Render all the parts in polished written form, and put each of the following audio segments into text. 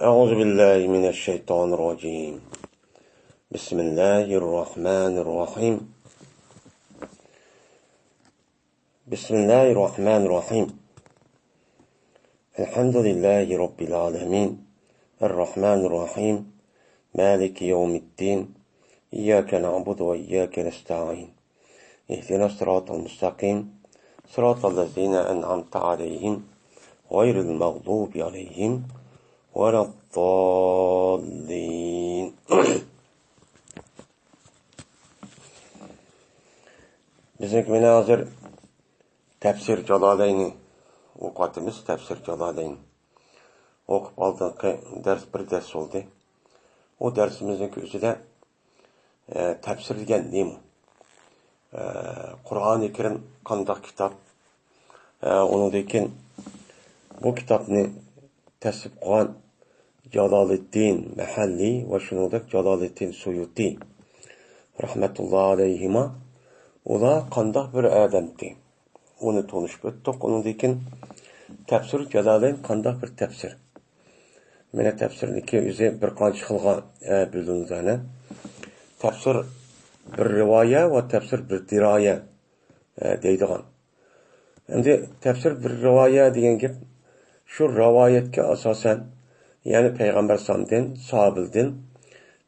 أعوذ بالله من الشيطان الرجيم. بسم الله الرحمن الرحيم. بسم الله الرحمن الرحيم. الحمد لله رب العالمين. الرحمن الرحيم. مالك يوم الدين. إياك نعبد وإياك نستعين. اهدنا الصراط المستقيم. صراط الذين أنعمت عليهم غير المغضوب عليهم ولا الضالين. Bizniki mana hozir Tafsir Jalolaynni o'qiyapmiz. Tafsir Jalolayn o'qib oldingi dars bir dars bo'ldi. U darsimizniki o'zida tafsir degan nima? Qur'oni Karim qandaq kitob? Undan keyin bu kitobni tasnif qilgan Jaloliddin Mahalliy va shuningdek Jaloliddin Suyuti rahmatullohi alayhima ular qandaq bir odamdi? Uni tanishib o'tdik. Undan keyin Tafsir Jalolayn qandaq bir tafsir? Mana tafsirniki o'zi bir qancha xilga bo'linadi. Tafsir bir rivoya va tafsir bir diroya deydigan. Endi tafsir bir rivoya degan gap shu rivoyatga asosan, ya'ni payg'ambar sollamdan, sahobadan,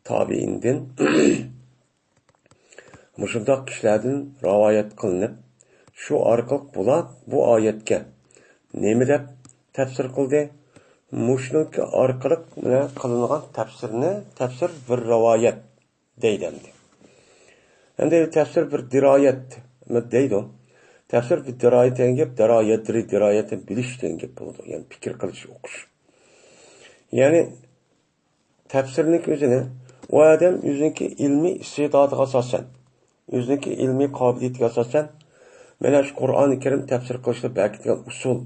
tobiindan mushundoq kishilardan rivoyat qilinib, shu orqali bular bu oyatga nima deb tafsir qildi? Mushniki orqali qilingan tafsirni tafsir bir rivoyat deydi endi. Endi tafsir bir diroyat deydi. Tafsir bir diroyat degan gap diroyatri diroyatni bilish degan gap bo'ladi. Ya'ni fikr qilish, o'qish. Ya'ni tafsirning o'zini u odam o'ziniki ilmiy iste'dodiga asosan, o'ziniki ilmiy qobiliyatiga asosan mana shu Qur'oni Karim tafsir qilishda berkitilgan usul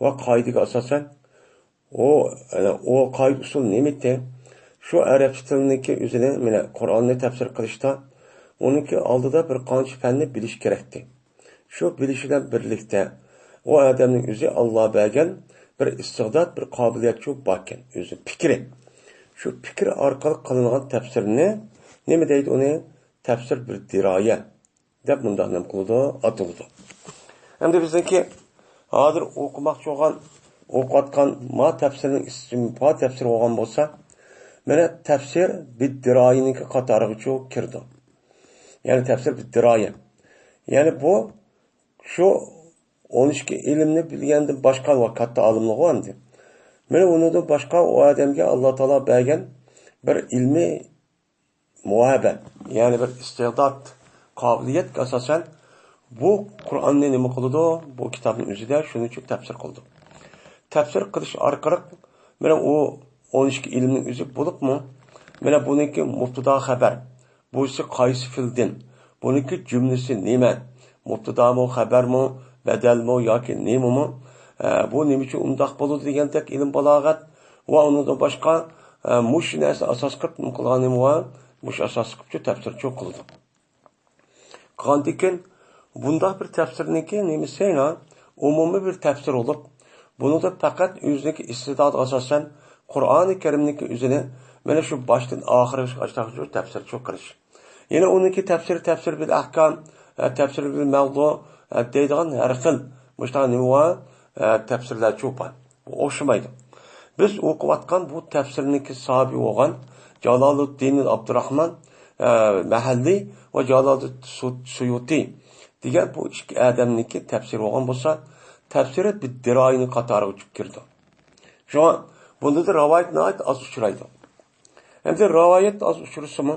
va qoidaga asosan o qoida usul nima? Shu arab tiliniki o'zini mana Qur'onni tafsir qilishda uniki oldida bir qancha fanni bilish kerakdi. Shu bilish bilan birlikda u odamning o'zi Alloh bergan bir iste'dod, bir qobiliyat shu bor ekan, o'zi fikri. Shu fikr orqali qilingan tafsirni nima deydi uni? Tafsir bir diroya deb bundoq nima qiladi, ataladi. Endi bizniki hozir o'qimoqchi bo'lgan, o'qiyotgan ma tafsirning ismi ma tafsir bo'lgan bo'lsa, mana tafsir bir diroyaniki qatoriga kirdi. Ya'ni tafsir bir diroya. Ya'ni bu shu 12 ilmni bilgandan boshqa va katta olimlik endi. Mana undan boshqa u odamga Alloh taolo bergan bir ilmiy muhabbat, ya'ni bir iste'dod, qobiliyatga asosan bu Qur'onni nima qildi? Bu kitobning o'zida shuning uchun tafsir qildi. Tafsir qilish orqali mana u 12 ilmning o'zi bo'libmi? Mana buniki mubtado xabar. Busi qaysi fe'ldan? Buniki jumlasi nima? Mubtadami, xabarmi, badalmi yoki nimami? Bu nima uchun undoq bo'ladi degandek ilm balog'at va undan boshqa mush narsa asos qilib nima qilgan nima va mush asos qilib tafsir qildi. Qilgandan keyin bundoq bir tafsirniki nimasi umumiy bir tafsir bo'lib, buni da faqat o'ziniki iste'dod asosan Qur'oni Karimniki o'zini mana shu boshdan oxirigacha tafsir qilish. Yana uniki tafsir tafsir bil ahkam, tafsir bil mavzu deydigan har xil mushtaqa nima tafsirlar cho'p bor. Bu o'xshamaydi. Biz o'qiyotgan bu tafsirniki sahibi bo'lgan Jaloliddin Abdurrahman Mahalliy va Jaloliddin Suyuti degan bu ikki odamniki tafsir bo'lgan bo'lsa, tafsiri bir diroyini qatoriga chiqib kirdi. Shunga bunda da rivoyat nihoyat oz uchraydi. Endi rivoyat oz uchrasimi,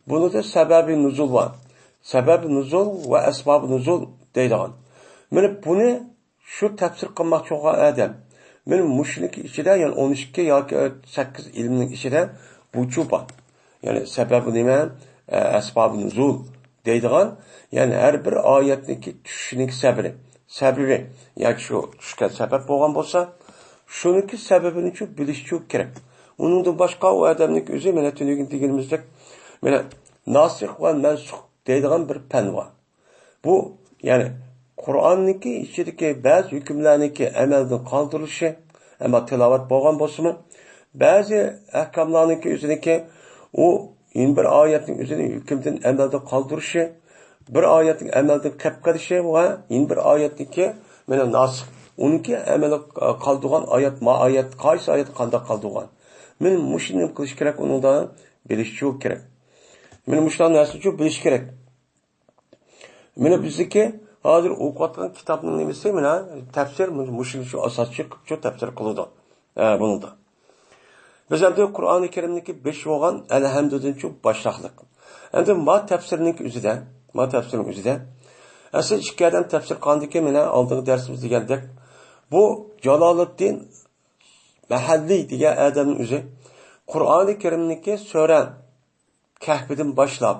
bunda da sababi nuzul bor. Sababi nuzul va asbobi nuzul deydigan. Mana buni shu tafsir qilmoqchi bo'lgan odam, mana mushniki ichida, ya'ni 12 yoki 8 ilmning ichida bu bor. Ya'ni sababi nima? Asbobi nuzul deydigan, ya'ni har bir oyatniki tushishining sababi yoki shu tushgan sabab bo'lgan bo'lsa, shuniki sababini bilish kerak. Undan boshqa u odamning o'zi mana tünegin deganimizdek, mana nasih va mansux deydigan bir fan bor. Bu ya'ni Qur'onniki ichidagi ba'zi hukmlarniki amaldan qoldirilishi, ammo tilovat bo'lgan bo'lsa-mu, Ba'zi ahkamlarniki o'ziniki u yana bir oyatning o'zini hukmdan amalda qoldirishi, bir oyatning amaldan qilib qolishi va yana bir oyatniki mana nasih, uniki amalda qoldirgan oyat, ma oyat, qaysi oyat qanday qoldirgan. Men mushuni nima qilish kerak, uni da bilish kerak. Men mushuni narsani bilish kerak. Mana bizniki hozir o'qiyotgan kitobning nimasi mana tafsir mushuni shu asoschi qilib tafsir qiladi. Buni da. Biz endi Qur'oni Karimniki 5 bo'lgan Elhamdudan boshlaqlik. Endi ma tafsirning o'zida, ma tafsirning o'zida asl ikki odam tafsir qildiki, mana oldingi darsimiz degandek, bu Jaloliddin Mahalliy degan odamning o'zi Qur'oni Karimniki sura Kahfidan boshlab,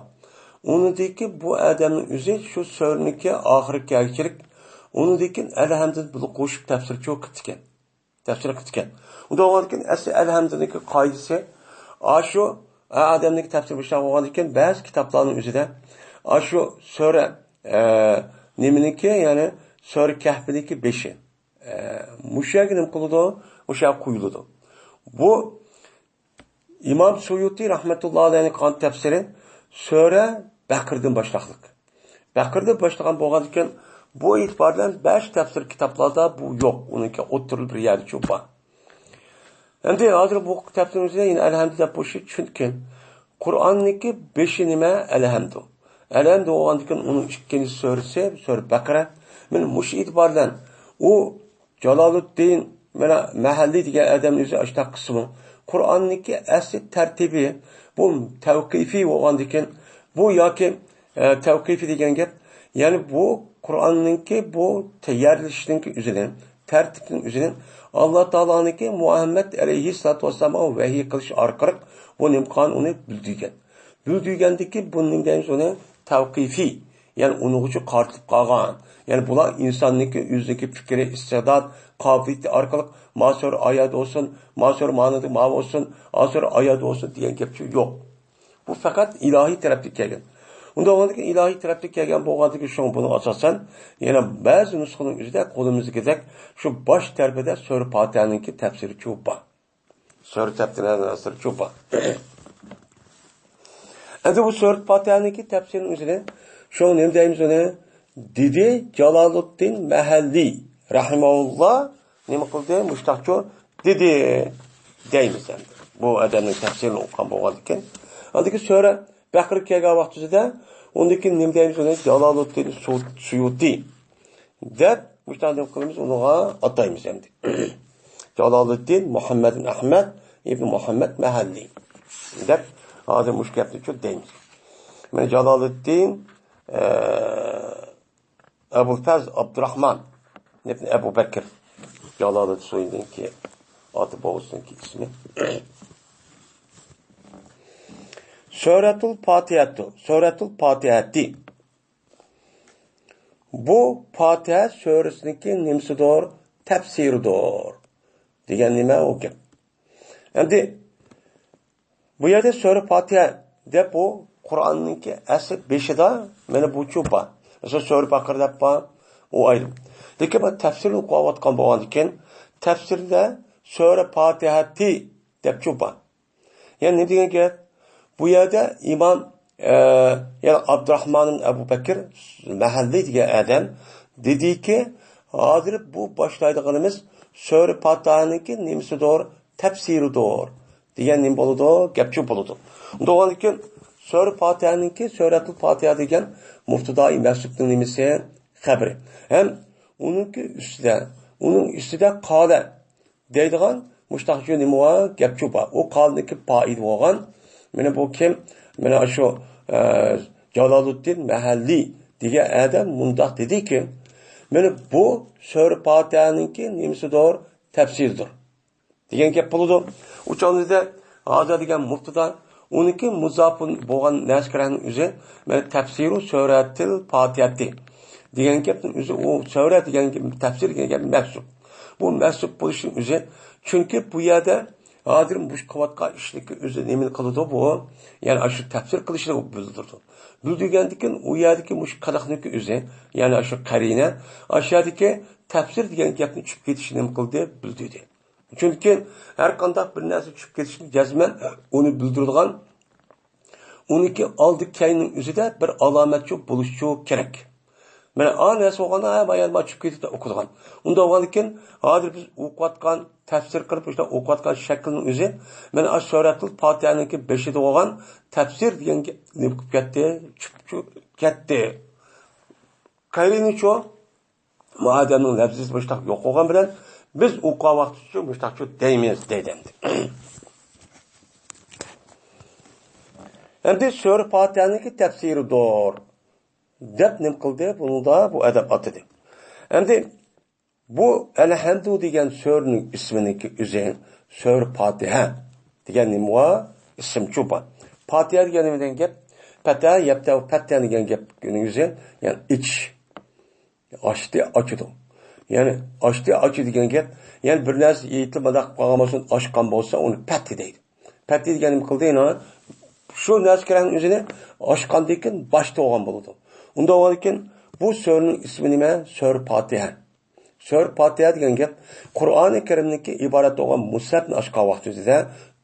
unidiki bu odamning o'zi shu suraniki oxiri kelchilik, unidiki Elhamduni qo'shib tafsir qildi ekan. Tafsir qildi ekan. Unda bo'lgandan asli Elhamduniki qoidasi shu odamniki tafsir boshlab bo'lgandan keyin ba'zi kitoblarning o'zida shu sura nimaniki, ya'ni sura Kahfiniki 5-i. Mushaga nima qiladi? O'sha qo'yiladi. Bu İmam Suyuti rahmetullahi alayhi qan tafsiri sura Bakırdan başlaqlıq. Bakırdan başlagan bo'lgan ekan, bu itibar bilan 5 tafsir kitoblarda bu yo'q. Uniki o'ttirilib bir yerda cho'p bor. Endi hozir bu tafsirimizda yana Elhamdu deb bo'lishi, chunki Qur'onniki 5-i nima? Elhamdu. Elhamdu bo'lgan ekan, uning ikkinchi surasi sura Baqara. Men mush itibar bilan u Jaloliddin mana Mahalliy degan odamning o'zi ashtaq qismi Qur'onniki asli tartibi bu tavqifiy bo'lgan ekan, bu yoki tavqifiy degan gap, ya'ni bu Qur'onniki bu tayyorlashniki o'zini, tartibning o'zini Alloh taoloniki Muhammad alayhissalatu vassalomga vahiy qilish orqali bu imkon uni bildirgan. Bildirgandiki buning uni tavqifiy, ya'ni uningcha qartib qolgan. Ya'ni bular insonniki o'ziniki fikri, iste'dod, qobiliyati orqali masur oyat bo'lsin, masur ma'noda ma bo'lsin, asur oyat bo'lsin degan gapchi yo'q. Bu faqat ilohiy tarafdan kelgan. Unda bo'lgandiki ilohiy tarafdan kelgan bo'lgandiki shu buni asosan yana ba'zi nusxaning o'zida qo'limizdagidek shu bosh tarafida sura Fotihaniki tafsiri cho'p bor. Sura tafsiri cho'p bor. Endi bu sura Fotihaniki tafsirining o'zini shu nima deymiz uni? Dedi Jaloliddin Mahalliy rahimahulloh nima qildi? Mushtaqchi dedi deymiz endi. Bu odamning tafsirini o'qigan bo'lgan ekan. Andiki sura Bakır kelgan vaqtida undiki nima deymiz uni? Jaloliddin Suyuti deb mushtaq nima qilamiz? Uniga ataymiz endi. Jaloliddin Muhammad ibn Ahmad ibn Muhammad Mahalliy deb hozir mush gapni shu deymiz. Mana Jaloliddin Ebu Faz Abdurrahman ibn Ebu Bekir Jaloliddin Suyutinki oti bobosiniki ismi. Suratul Fatihatu, Suratul Fatihati. Bu Fatiha suresiniki nimsidir? Tafsiridir. Degan nima o gap. Endi bu yerda sura Fatiha deb bu Qur'onniki asl 5-ida mana bu chu bor. Masalan sura Baqara deb bor, u ayrim. Lekin bu tafsir o'qiyotgan bo'lgan ekan, tafsirda sura Fatihati deb chu bor. Ya'ni nima degan gap? Bu yerda İmam yani Abdurrahman Ebu Bekir Mahalliy degan odam dediki, hozir bu boshlaydiganimiz sura Fatihaniki nimasidir? Tafsiridir. Degan nima bo'ladi? Gapchi bo'ladi. Unda bo'lgandan sura Fatihaniki Suratul Fatiha degan muftidoi mahsubning nimasi? Xabari. Ham uningki ustida, uning ustida qola deydigan mushtaqchi nima bor? Gapchi bor. U qolniki foid bo'lgan. Mana bu kim? Mana shu Jaloliddin Mahalliy degan odam mundaq dediki, mana bu sura Fatihaniki nimasidir? Tafsirdir. Degan gap bo'ladi. Uchonida hozir degan muftido uniki muzofun bo'lgan narsalarning o'zi mana tafsiru suratil Fatihati degan gapning o'zi u sura degan tafsir degan gap mahsub. Bu mahsub bo'lishining o'zi chunki bu yerda hozir bu qilayotgan ishniki o'zi nima qiladi bu? Ya'ni shu tafsir qilishni bildirdi. Bildirgandan keyin u yerdagi mush qiliqniki o'zi, ya'ni shu qarina, shu yerdagi tafsir degan gapni tushib ketishini nima qildi? Bildirdi. Chunki har qanday bir narsa tushib ketishni jazman uni bildiradigan uniki oldi keyinning o'zida bir alomatchi bo'lishi kerak. Mana a narsa bo'lganda ha bayan tushib ketib o'qidigan. Unda bo'lgandan keyin hozir biz o'qiyotgan tafsir qilib o'sha o'qiyotgan shaklning o'zi mana suratul Fotihaniki beshida bo'lgan tafsir degan nima qilib ketdi, tushib ketdi. Qayrini-chu odamning lafzi mushtaq yo'q bo'lgan bilan biz o'qigan vaqtda mushtaqchu deymiz deydi. Endi sura Fotihaniki tafsiridir deb nim qildi, buni da bu adab atadi. Endi bu Elhamdu degan suraning isminiki o'zi sura Fotiha degan nima ismchu bor. Fotiha degan nima degan gap? Fata yapta fatta degan gapning o'zi, ya'ni ichish. Ochdi, ochdi. Ya'ni ochdi, ochdi degan gap, ya'ni bir narsa yeyitilib madaq qilib qolgan bo'lsa, ochgan bo'lsa, uni patti deydi. Patti degan nima qildi? Shu narsalarning o'zini ochgandan keyin boshda olgan bo'ladi. Unda bo'lgan keyin bu suraning ismi nima? Sura Fotiha. Sura Fotiha degan gap Qur'oni Karimniki iborat bo'lgan musabni ochgan vaqtida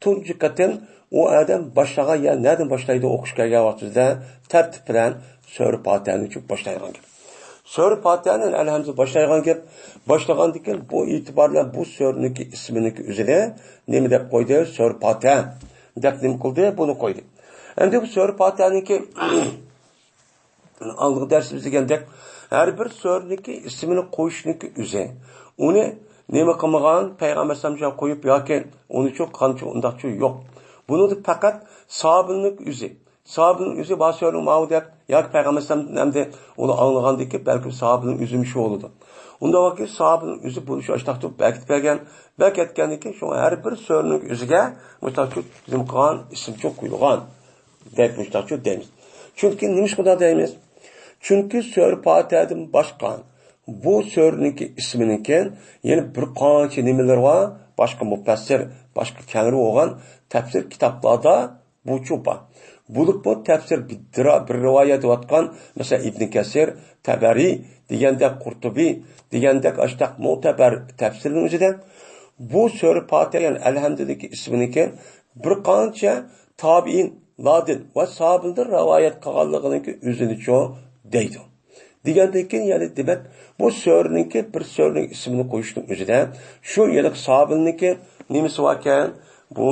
tunji qatim u odam boshlagan ya nadan boshlaydi o'qishga kelgan vaqtida tartib bilan sura Fotihani boshlaydigan gap. Sura Fotihani alhamdulillah boshlaydigan gap, boshlagandan keyin bu e'tibor bilan bu suraniki isminiki o'zini nima deb qo'ydi? Sura Fotiha deb nima qildi? Buni qo'ydi. Endi bu sura Fotihaniki aldığı dersimiz degandek har bir suraniki ismini qo'yishniki o'zi uni nima qilmagan payg'ambar alayhisalom qo'yib yoki uni chu qancha undaqchu yo'q. Buni faqat sahobining o'zi, sahobining o'zi basörning mau deb yoki payg'ambar alayhisalom hamda uni anglagandiki balki sahobining o'zi shu bo'ladi. Unda vaqt sahobining o'zi buni shu ashtaqtib bakitib bergan, bakatgandiki shu har bir suraning o'ziga mustaqil nima qilgan ism cho'q qo'yilgan deb mustaqil deymiz. Chunki nima xudo deymiz? Chunki sura Fotihadan boshqa bu suraniki isminiki yana bir qancha nimalar bor, boshqa mufassir, boshqa kangri bo'lgan tafsir kitoblarda bu bor. Bo'lib bu tafsir bir rivoyat etgan, masalan Ibn Kasir, Tabari degandek, Qurtubiy degandek ashtaq mo'tabar tafsirning o'zida bu sura Fotiha, ya'ni Alhamdulillah isminiki bir qancha tabiin ladin va sahobalar rivoyat qilganliginiki o'zini cho deydi. Degandan keyin ya'ni demak bu suraninki bir suraning ismini qo'yishning o'zida shu yiliq sahobaniki nimasi bor ekan, bu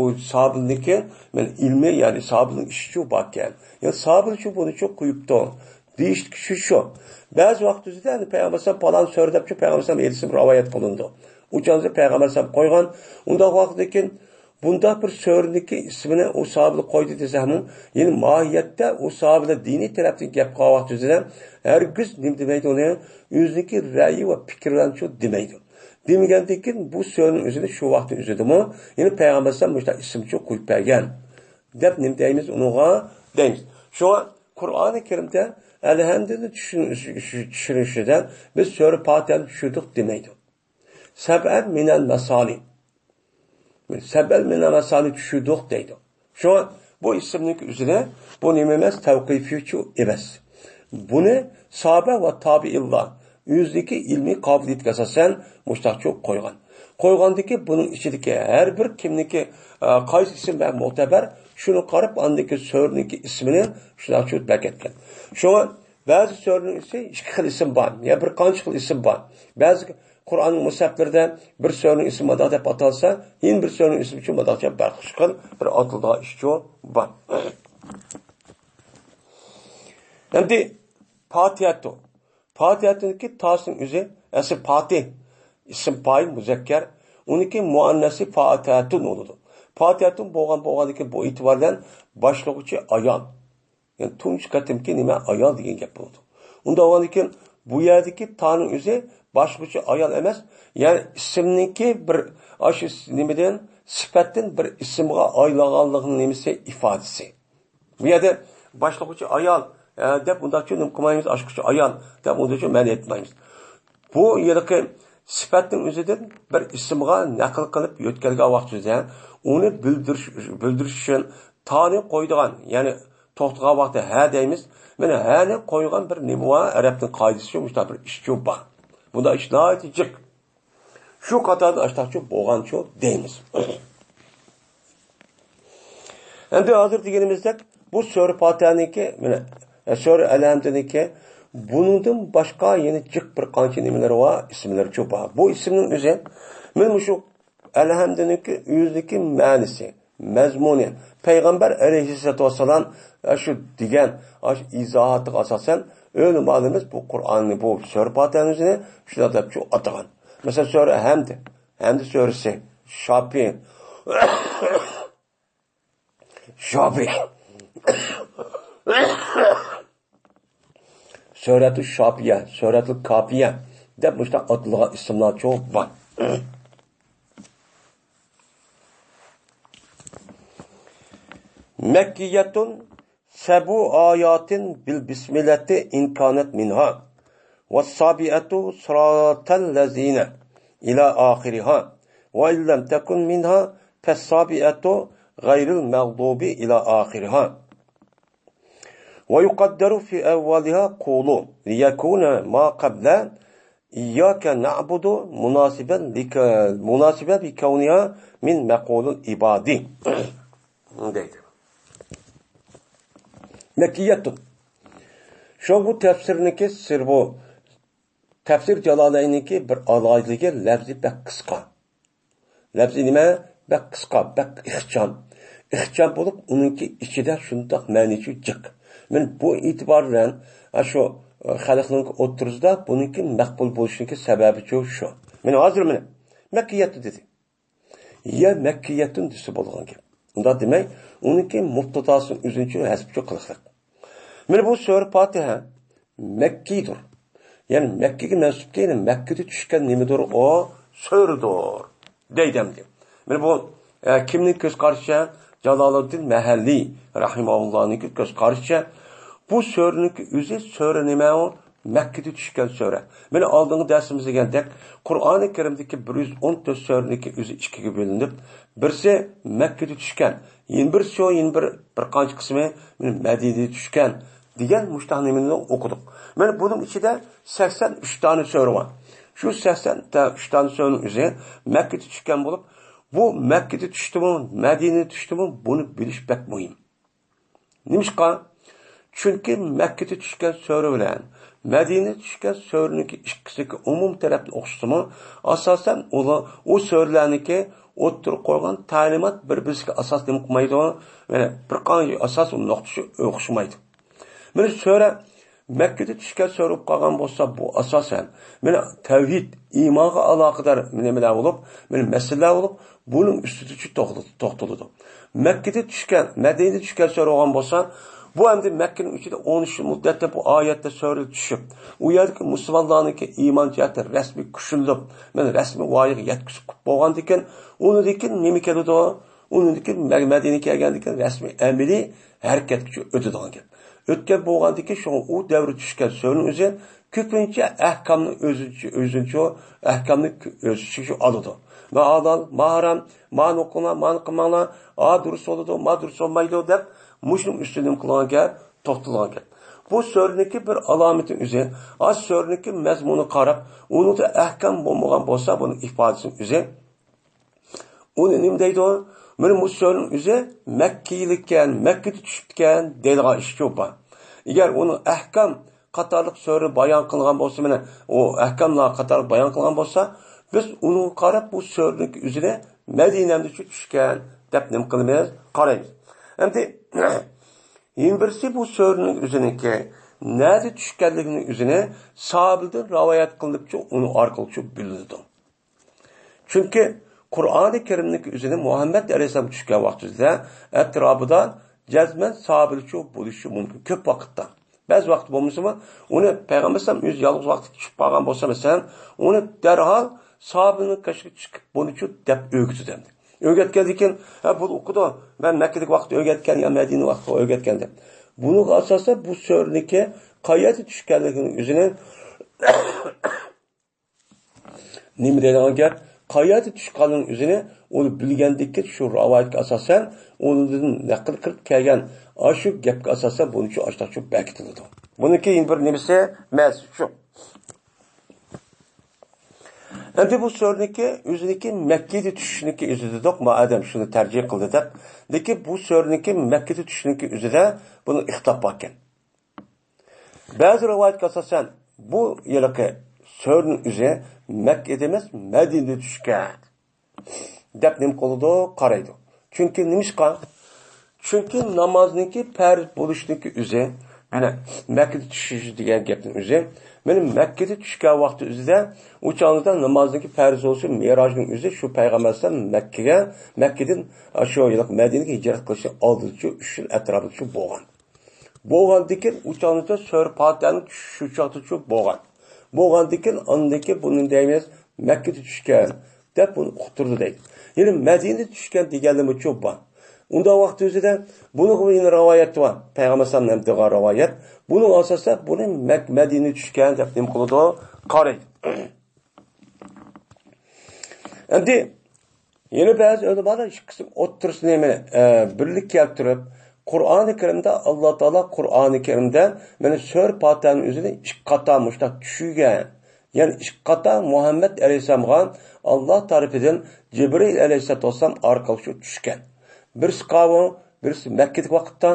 u sahobaniki men ilmi, ya'ni sahobaning ishi shu bor ekan. Ya'ni sahoba shu buni shu qo'yibdi. Deyish shu shu. Ba'zi vaqt o'zida ya'ni payg'ambar sallam falon sura deb payg'ambar sallam elchisi rivoyat qilindi. O'shanisi payg'ambar sallam qo'ygan. Unda vaqtdan keyin bunda bir suraniki ismini u sahoba qo'ydi desa ham, ya'ni mohiyatda u sahobalar diniy tarafdan gap qilgan vaqt o'zida hargiz nima demaydi uni, o'ziniki ra'yi va fikrlarini shu demaydi. Demagandan keyin bu suraning o'zini shu vaqtning o'zidami, ya'ni payg'ambar sallam mushta ism shu qo'yib bergan deb nima deymiz uningga deymiz. Shu Qur'oni Karimda Elhamdülillah tushunishida biz sura Fotihani tushirdik demaydi. Sab'a minal masali. Sab'al minal masali tushirdik deydi. Shu bu ismning o'zini bu nima emas, tavqifiychi emas. Buni sahoba va tabiinlar o'zidagi ilmiy qobiliyatga asosan mushtaqchi qo'ygan. Qo'ygandiki buning ichidagi har bir kimniki qaysi ism va mo'tabar shuni qarab andiki suraniki ismini shunaqchi bakatgan. Shunga ba'zi suraning ismi ikki xil ism bor, ya bir qancha xil ism bor. Ba'zi Qur'onning musablarida bir suraning ismi madaq deb atalsa, yana bir suraning ismi uchun madaqcha barqi bir atildigan ish bor. Endi Fatihatu. Fatihatunki tasining o'zi asli Fatih ism fa'il muzakkar, uniki muannasi Fatihatun bo'ladi. Fatihatun bo'lgan bo'lgandiki bu e'tibor bilan boshlovchi ayol. Ya'ni tunch qatimki nima ayol degan gap bo'ldi. Unda bo'lgandan bu yerdagi taning o'zi boshlovchi ayol emas, ya'ni ismniki bir shu nimadan sifatdan bir ismga aylanganligining nimasi ifodasi. Bu yerda boshlovchi ayol deb undaqcha nima qilmaymiz, oshquchi ayol deb undaqcha ma'no etmaymiz. Bu yilqi sifatning o'zidan bir ismga naql qilib yo'tkalgan vaqtida uni bildirish uchun tani qo'ydigan, ya'ni to'xtagan vaqtda ha deymiz. Mana hani qo'ygan bir nima bor, arabning qoidasi shu, mushta bir ish bor. Bunda ish nihoyatda jiq. Shu qatorda ashtaqchi bo'lganchu deymiz. Endi hozir deganimizdek bu sura Fatihaniki, mana sura Al-Hamdniki buningdan boshqa yana jiq bir qancha nimalar bor, ismlar cho'p bor. Bu ismning o'zi mana shu Al-Hamdniki o'ziniki ma'nisi, mazmuni payg'ambar alayhissalatu vassalam shu degan izohatiga asosan o'limalimiz bu Qur'onni, bu sura Fatihani shunday deb shu atagan. Mesela sura Hamd, Hamd surasi, Shafi, Shafi, Suratü Şafiye, Suratü Kafiye deb mushtaq atilgan ismlar cho'p bor. Mekkiyetun sebu ayatin bil bismillati inkanet minha ve sabiatu sıratel lezine ila ahiriha ve illem tekun minha fesabiatu gayril mağdubi ila ahiriha ve yukadderu fi evveliha kulu liyekune ma qabla iyyake na'budu munasiben li kevniha min mekulul ibadi deydi. Mekkiyetun. Şu bu tefsirniki sir bu. Tefsir Celaleyn'inki bir alayligi lafzi bek qisqa. Lafzi nima? Bek qisqa, bek ixcham. Ixcham bo'lib, uningki ichida shundoq ma'nichi jiq. Men bu e'tibor bilan shu xalqning o'ttirisida buningki maqbul bo'lishiniki sababi shu. Men hozir mana Mekkiyetun dedi. Ya Mekkiyetun desa bo'lgan gap. Unda demak, uningki mubtadosini o'zincha hasbchi qiliqliq. Mana bu sura Fatiha Mekkidir. Ya'ni Mekkaga mansub keyin Makkada tushgan nimadir o suradir deydi. Mana bu kimning ko'z qarashicha Jaloliddin Mahalliy rahimahullohning ko'z qarashicha bu suraning o'zi sura nima u? Makkada tushgan sura. Mana oldingi darsimizda degandek, Qur'oni Karimdagi 114 suraniki o'zi ikkiga bo'linib, birisi Makkada tushgan, yana birisi yana bir qancha qismi Madinada tushgan degan mushtahnemini o'qidik. Mana buning ichida 83 tane sura bor. Shu 83 tane suraning o'zi Makkada tushgan bo'lib, bu Makkada tushdimi, Madinada tushdimi, buni bilish bek muhim. Nimishqa? Chunki Makkada tushgan sura bilan Madinada tushgan suraniki ikkisiki umum tarafdan o'xshasimi, asosan u suralarniki o'ttirib qo'ygan ta'limot bir-birisiga asos nima qilmaydi, mana bir qancha asos nuqtasi o'xshamaydi. Mana sura Makkada tushgan sura bo'lib qolgan bo'lsa, bu asosan mana tavhid, iymonga aloqador nimalar bo'lib, mana masalalar bo'lib, buning ustida to'xtaladi. Makkada tushgan, Madinada tushgan sura bo'lgan bo'lsa, bu endi Makkaning ichida 13 muddatda bu oyatda sura tushib, u yerdagi musulmonlarniki iymon jihati rasmiy kuchlanib, mana rasmiy voyaga yetkazib bo'lgandan keyin, unidan keyin nima keladi? Unidan keyin Madinaga kelgandan keyin rasmiy amaliy harakat kuchi o'tadigan gap. O'tgan bo'lgandan keyin shu u davr tushgan suraning o'zi ko'pincha ahkomni o'zincha ahkomni o'zicha oladi. Ma halol, ma harom, ma o'qinglar, ma qilmanglar, a durust bo'ladi, ma durust bo'lmaydi deb mushuning ustida qilgan gap, to'xtalgan gap. Bu suraniki bir alomati o'zi, a suraniki mazmuni qarab, unida ahkam bo'lmagan bo'lsa, buni ifodasini o'zi uni nima deydi? Mana bu suraning o'zi Makkiylikkan, Makkada tushibdikan deydigan ish ko'p bor. Agar uni ahkam qatorliq sura bayon qilgan bo'lsa, mana u ahkamlar qatorliq bayon qilgan bo'lsa, biz uni qarab bu suraning o'zini Madinada tushgan deb nima qilamiz? Qaraymiz. Endi yana birisi bu suraning o'ziniki nada tushganligini o'zini sahobadan rivoyat qilinibchi, uni orqali bilinadi. Chunki Qur'oni Karimniki o'zini Muhammad alayhissalom tushgan vaqtida atrofida jazman sahobalar bo'lishi mumkin ko'p vaqtda. Ba'zi vaqt bo'lmasimi, uni payg'ambar alayhissalom o'zi yolg'iz vaqtda tushib qolgan bo'lsa, masalan, uni darhol sahobaning qashiga chiqib buni deb o'rgatdi. O'rgatgandan keyin, ha bu o'qidi, men Makkadagi vaqtda o'rgatgan yo Madina vaqtida o'rgatgan deb. Buni asosan bu suraniki qayerda tushganligini o'zini nima deydigan gap, qayerda tushganligini o'zini uni bilgandiki shu rivoyatga asosan unidan naql qilib kelgan shu gapga asosan buni shu ochtoqchi berkitiladi. Buniki bir nimasi mas shu. Endi bu surniki o'ziniki Makkada tushishniki o'zi dedik, ma adam shuni tercih qildi deb. Lekin bu surniki Makkada tushishniki o'zida buni ixtilof bor ekan. Ba'zi rivoyatga asosan bu yilqi surning o'zi Makkada emas, Madinada tushgan deb nima qiladi, qaraydi. Chunki nimishqa? Chunki namozniki farz bo'lishniki o'zi mana Makkada tushish degan gapning o'zi mana Makkada tushgan vaqti o'zida u chog'da namozniki farz bo'lsa, Merojning o'zi shu payg'ambar Makkaga, Makkadan shu yil Madinaga hijrat qilishi oldinchi 3 yil atrofida shu bo'lgan. Bo'lgandan keyin u chog'da sur Fotihani tushishi chog'da shu bo'lgan. Bo'lgandan keyin andaki buni deymiz Makkada tushgan deb buni uqtirdi deydi. Ya'ni Madinada tushgan deganligi cho'p bor. Unda vaqt o'zida buni yana rivoyat bor. Payg'ambar sallallohu alayhi vasallam rivoyat. Buni asosida buni Madinaga tushgan deb nima qiladi? Qaraydi. Endi yana ba'zi ulamolar ikki qism o'ttirisini birlik keltirib, Qur'oni Karimda Alloh taolo Qur'oni Karimda mana sur Fotihani o'zini ikki qator mushtaq tushirgan. Ya'ni ikki qator Muhammad alayhissalomga Alloh tarafidan Jibril alayhissalom orqali shu tushgan. Birisi qavm, birisi Makkadagi vaqtda,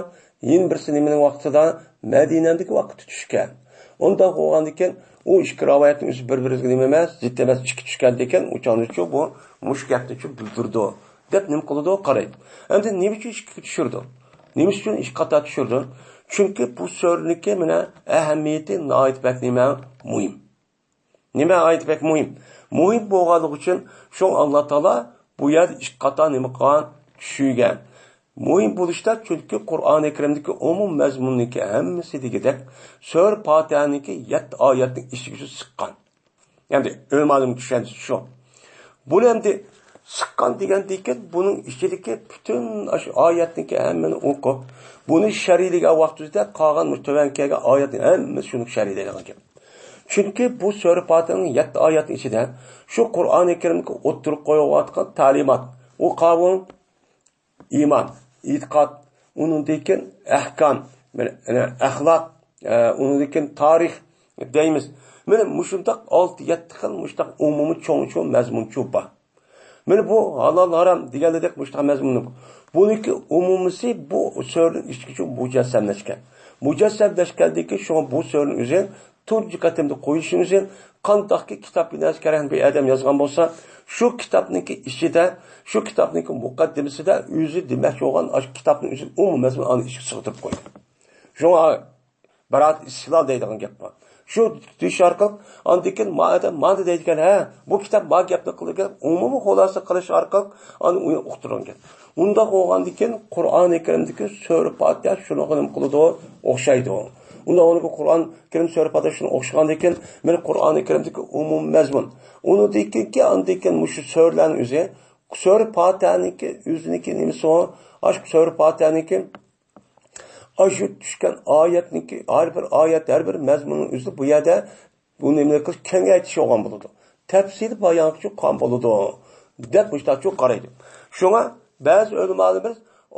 yana birisi nimaning vaqtida, Madinadagi vaqtda tushgan. Unda bo'lgandan keyin u ikki rivoyatning o'zi bir-biriga nima emas, zid emas, ikki tushgan ekan, u chog'da bu mush gapni shu bildirdi deb nima qildi, qaraydi. Endi nima uchun ikki tushirdi? Nima uchun ikki qator tushirdi? Chunki bu so'rniki mana ahamiyati nihoyat bak nima muhim. Nima ayt bak muhim? Muhim bo'lganligi uchun shu Alloh taolo bu yerda ikki qator nima qilgan? Tushirgan. Muhim bo'lishda chunki Qur'oni Karimdagi umum mazmunniki hammasi degidek sur Fotiha'niki 7 oyatning ichiga siqqan. Endi ulamoning tushunchasi shu. Buni endi siqqan degandan keyin buning ichidagi butun shu oyatniki hammani o'qib, buni shariyliga vaqtida qolgan tuvan kelgan oyatning hammasi shuni shariylaydigan gap. Chunki bu sur Fotiha'ning 7 oyatning ichida shu Qur'oni Karimga o'ttirib qo'yayotgan ta'limot, u qavm iymon, e'tiqod, undan keyin ahkam, axloq, undan keyin tarix deymiz. Mana mushundaq 6-7 xil mushtaq umumiy cho'ng-cho'ng mazmun bor. Mana bu halol harom deganidek mushtaq mazmuni. Buniki umumisi bu so'rning ichki mujassamlashgan. Mujassamlashgandiki shu bu so'rning o'zi tunji qatimda qo'yishimiz qandaqki kitob yozgan kerak bir odam yozgan bo'lsa, shu kitobniki ichida, shu kitobniki muqaddimasida o'zi demakchi bo'lgan shu kitobning o'zi umumiy mazmunini ichiga sig'dirib qo'ydi. Shunga barat istiqlol deydigan gap bor. Shu deyish orqali andan keyin mana deydigan, ha, bu kitob ma gapni qilgan, umumiy xulosa qilish orqali ani uni uqtirgan. Unda bo'lgandan keyin Qur'oni Karimdagi sur Fotiha shuni nima qiladi, o'xshaydi. Unda uni Qur'on Karim sur Fotiha shuni o'xshagandan keyin mana Qur'oni Karimdagi umumiy mazmun. Uni deyki, andan keyin mushu surlarning o'zi sur Fotihaniki o'ziniki nimasi o? Ash sur Fotihaniki shu tushgan oyatniki har bir oyat, har bir mazmunning o'zi bu yerda bu nimani qilish kengaytish olgan bo'ladi. Tafsil bayon qilish qon bo'ladi deb mushtaqchi qaraydi. Shunga ba'zi ulamolarimiz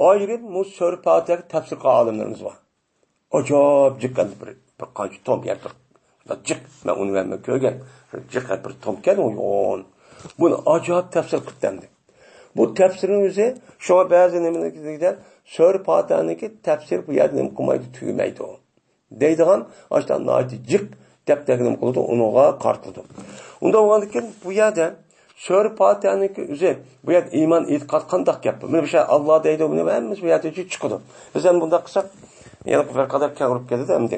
ayrim bu sur Fotihaga tafsir qilgan olimlarimiz bor. Ajoyib jiqqan bir qancha tom bir jiq, men uni men ko'rgan, jiq bir tom keldi, yo'q. Buni ajoyib tafsir qildi. Bu tafsirning o'zi shunga ba'zi nimalarga sur Fotihaniki tafsir bu yerda nima qilmaydi, tugamaydi. Deydigan ashtan nihoyat jiq deb nima qildi, uningga qartildi. Unda bo'lgandan keyin bu yerda sur Fotihaniki o'zi bu yerda iymon e'tiqod qandaq gap. Mana bu şey Alloh deydi, buni hammasi bu yerda chiqadi. Biz ham bunda qilsak, yana bir qadar kengirib ketadi endi.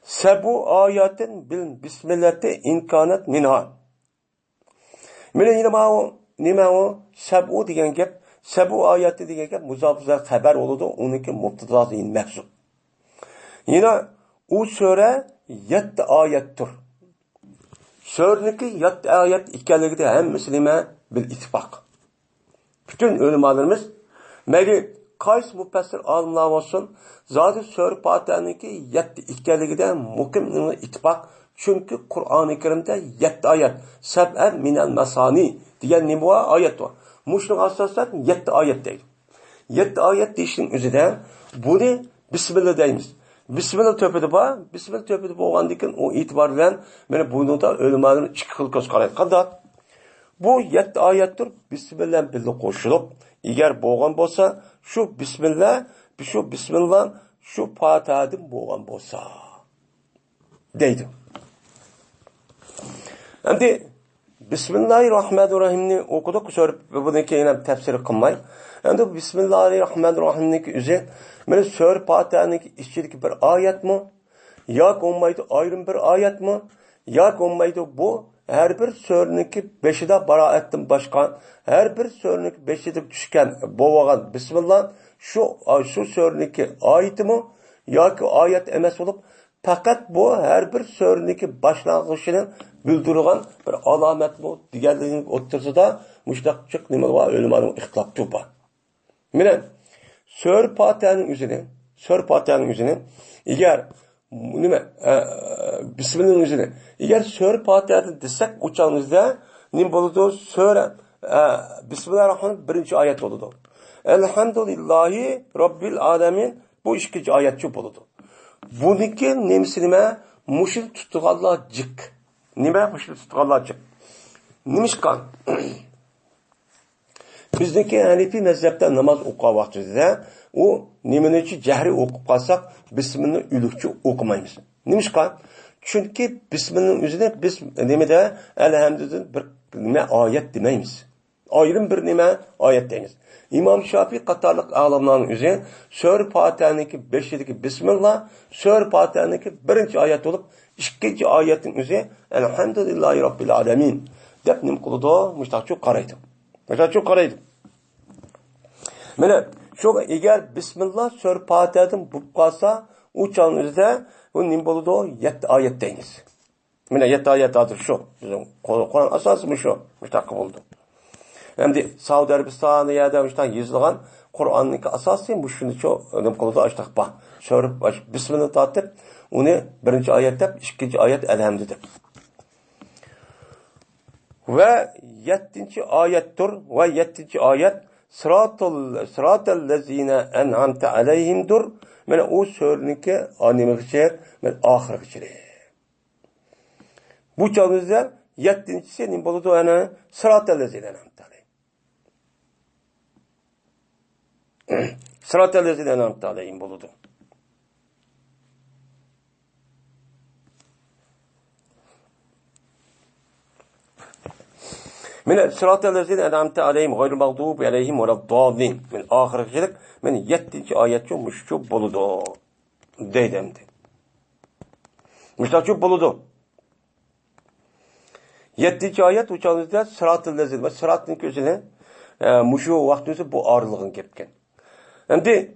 Sabu oyatin bil bismillati imkonat minha. Mana nima u sabu degan gap, sabu oyati degan gap muzofza xabar bo'ladi, uniki mubtadasi mahzuf. Yana u sura 7 oyatdir. Surniki 7 oyat ekanligida hammasi nima bil ittifoq. Butun ulamolarimiz mayli qaysi mufassir olimlar bo'lsin, zoti sur Fotihaniki 7 ekanligida muqim ittifoq. Chunki Qur'oni Karimda 7 oyat sab'a minal masani degan nima bor? Oyat bor. Mushunga asosan 7 oyat deydi. 7 oyat deyishning o'zida buni bismillah deymiz. Bismillah töpüdü ba, Bismillah töpüdü bolğandan o itibar bilen mene bunu da ölümanın iki xil göz qaraydı. Qandaq? Bu 7 ayettir Bismillah birle qoşulup, eğer bolğan bolsa, şu Bismillah, şu Bismillah, şu Fatiha'dan bolğan bolsa deydi. Endi Bismillahirrahmanirrahimni okuduk, so'rab bunu keyin tefsir qilmay. Endi Bismillahirrahmanirrahimniki o'zi mana sura Fatihaniki ichidagi bir oyatmi? Yoki olmaydi ayrim bir oyatmi? Yoki olmaydi bu her bir suraniki beshida baroatdan boshqa her bir suraniki beshida tushgan bo'lgan Bismillah şu suraniki oyatimi yoki oyat emas bo'lib faqat bu her bir suraniki boshlang'ichini bildirgan bir alomat bu deganligini o'ttirsida mushtaqchiq nima var o'limaning ixtilof bor. Mana sura Fatihaning o'zini agar nima Bismillahning o'zini agar sura Fatihani desak o'changizda nima bo'ladi? Sura Bismillahirrohmanirrohim birinchi oyat bo'ladi. Elhamdülillahi Robbil alamin bu ikkinchi oyatchi bo'ladi. Buniki nimasi nima? Mushul tutganlar jiq. Nima mushul tutganlar jiq? Nimishqan? Bizniki Hanifi mezhepte namaz o'qigan vaqtida u nimanichi jahri o'qib qolsak, Bismillahni ulug'chi o'qimaymiz. Nimishqa? Chunki Bismillahning o'zini biz nimada elhamdüdan bir nima oyat demaymiz. Ayrim bir nima oyat deymiz. İmam Şafii qatorliq olimlarning o'zi sura Fatihaniki 5-dagi Bismillah, sura Fatihaniki birinchi oyat bo'lib, ikkinchi oyatning o'zi Elhamdülillahi Robbil alamin deb nima qiladi? Mushtaqchi qaraydi. Mushtaqchi qaraydi. Mana shu agar Bismillah sura Fatihadan bo'lib qolsa, u chog'imizda u nima bo'ladi? 7 oyat deymiz. Mana 7 oyat hozir shu. Bizning Qur'on asosi shu. Mushtaqi bo'ldi. Endi Saudi Arabistonda yerda mushtaq yozilgan Qur'onniki asosi shuni shu nima qiladi? Ashtaq bor. Sura Bismillah tortib, uni birinchi oyat deb, ikkinchi oyat elhamdi deb. Va 7-chi oyatdir va 7-chi oyat sıratal lezine en'amte aleyhimdir. Mana o suraniki nimagacha, mana oxirigacha. Bu chog'imizda 7-chisi nima bo'ladi? Ana sıratal lezine en'amte aleyhim. Sıratal lezine en'amte aleyhim bo'ladi. من صراط الذين أنعمت عليهم غير المغضوب عليهم ولا الضالين. من آخر من 7 ayetçi muşçu buludu. Deydemdi. Muşçu buludu. 7 ayet uçağınızda sırat-ı lezin ve sıratın közüne muşu vaktinizi bu ağırlığın kepken. Endi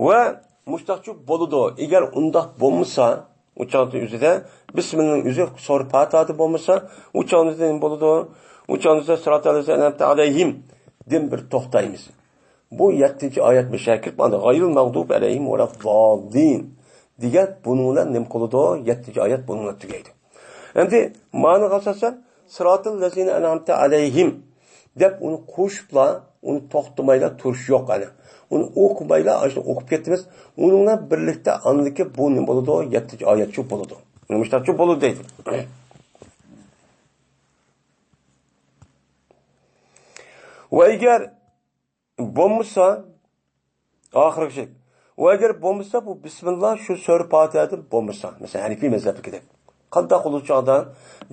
ve muşçu buludu. Eğer undaq bolmasa uçağın üzerinde Bismillah'ın üzeri sura Fatiha'da bolmasa uçağınızda ne boludu? Uçağınızda sırat-ı lezine en'amte aleyhim din bir to'xtaymiz. Bu 7 oyat müşakir bana gayril mağdub aleyhim ve la'd-dallin degan bununla nima qiladi? 7 oyat bununla tugaydi. Endi ma'noga asosan sırat-ı lezine en'amte aleyhim deb uni qo'shibla, uni to'xtamayla turish yo'q ana. Uni o'qimayla, ashuni o'qib ketamiz. Uningla birlikda andiki bu nima bo'ladi? 7 oyat shu bo'ladi. Nima shu bo'ladi deydi. Va agar bo'lmasa oxirgi va agar bo'lmasa bu Bismillah shu sura Fatihadan bo'lmasa, masalan Hanifi mazhabidagi qanday qiluvchi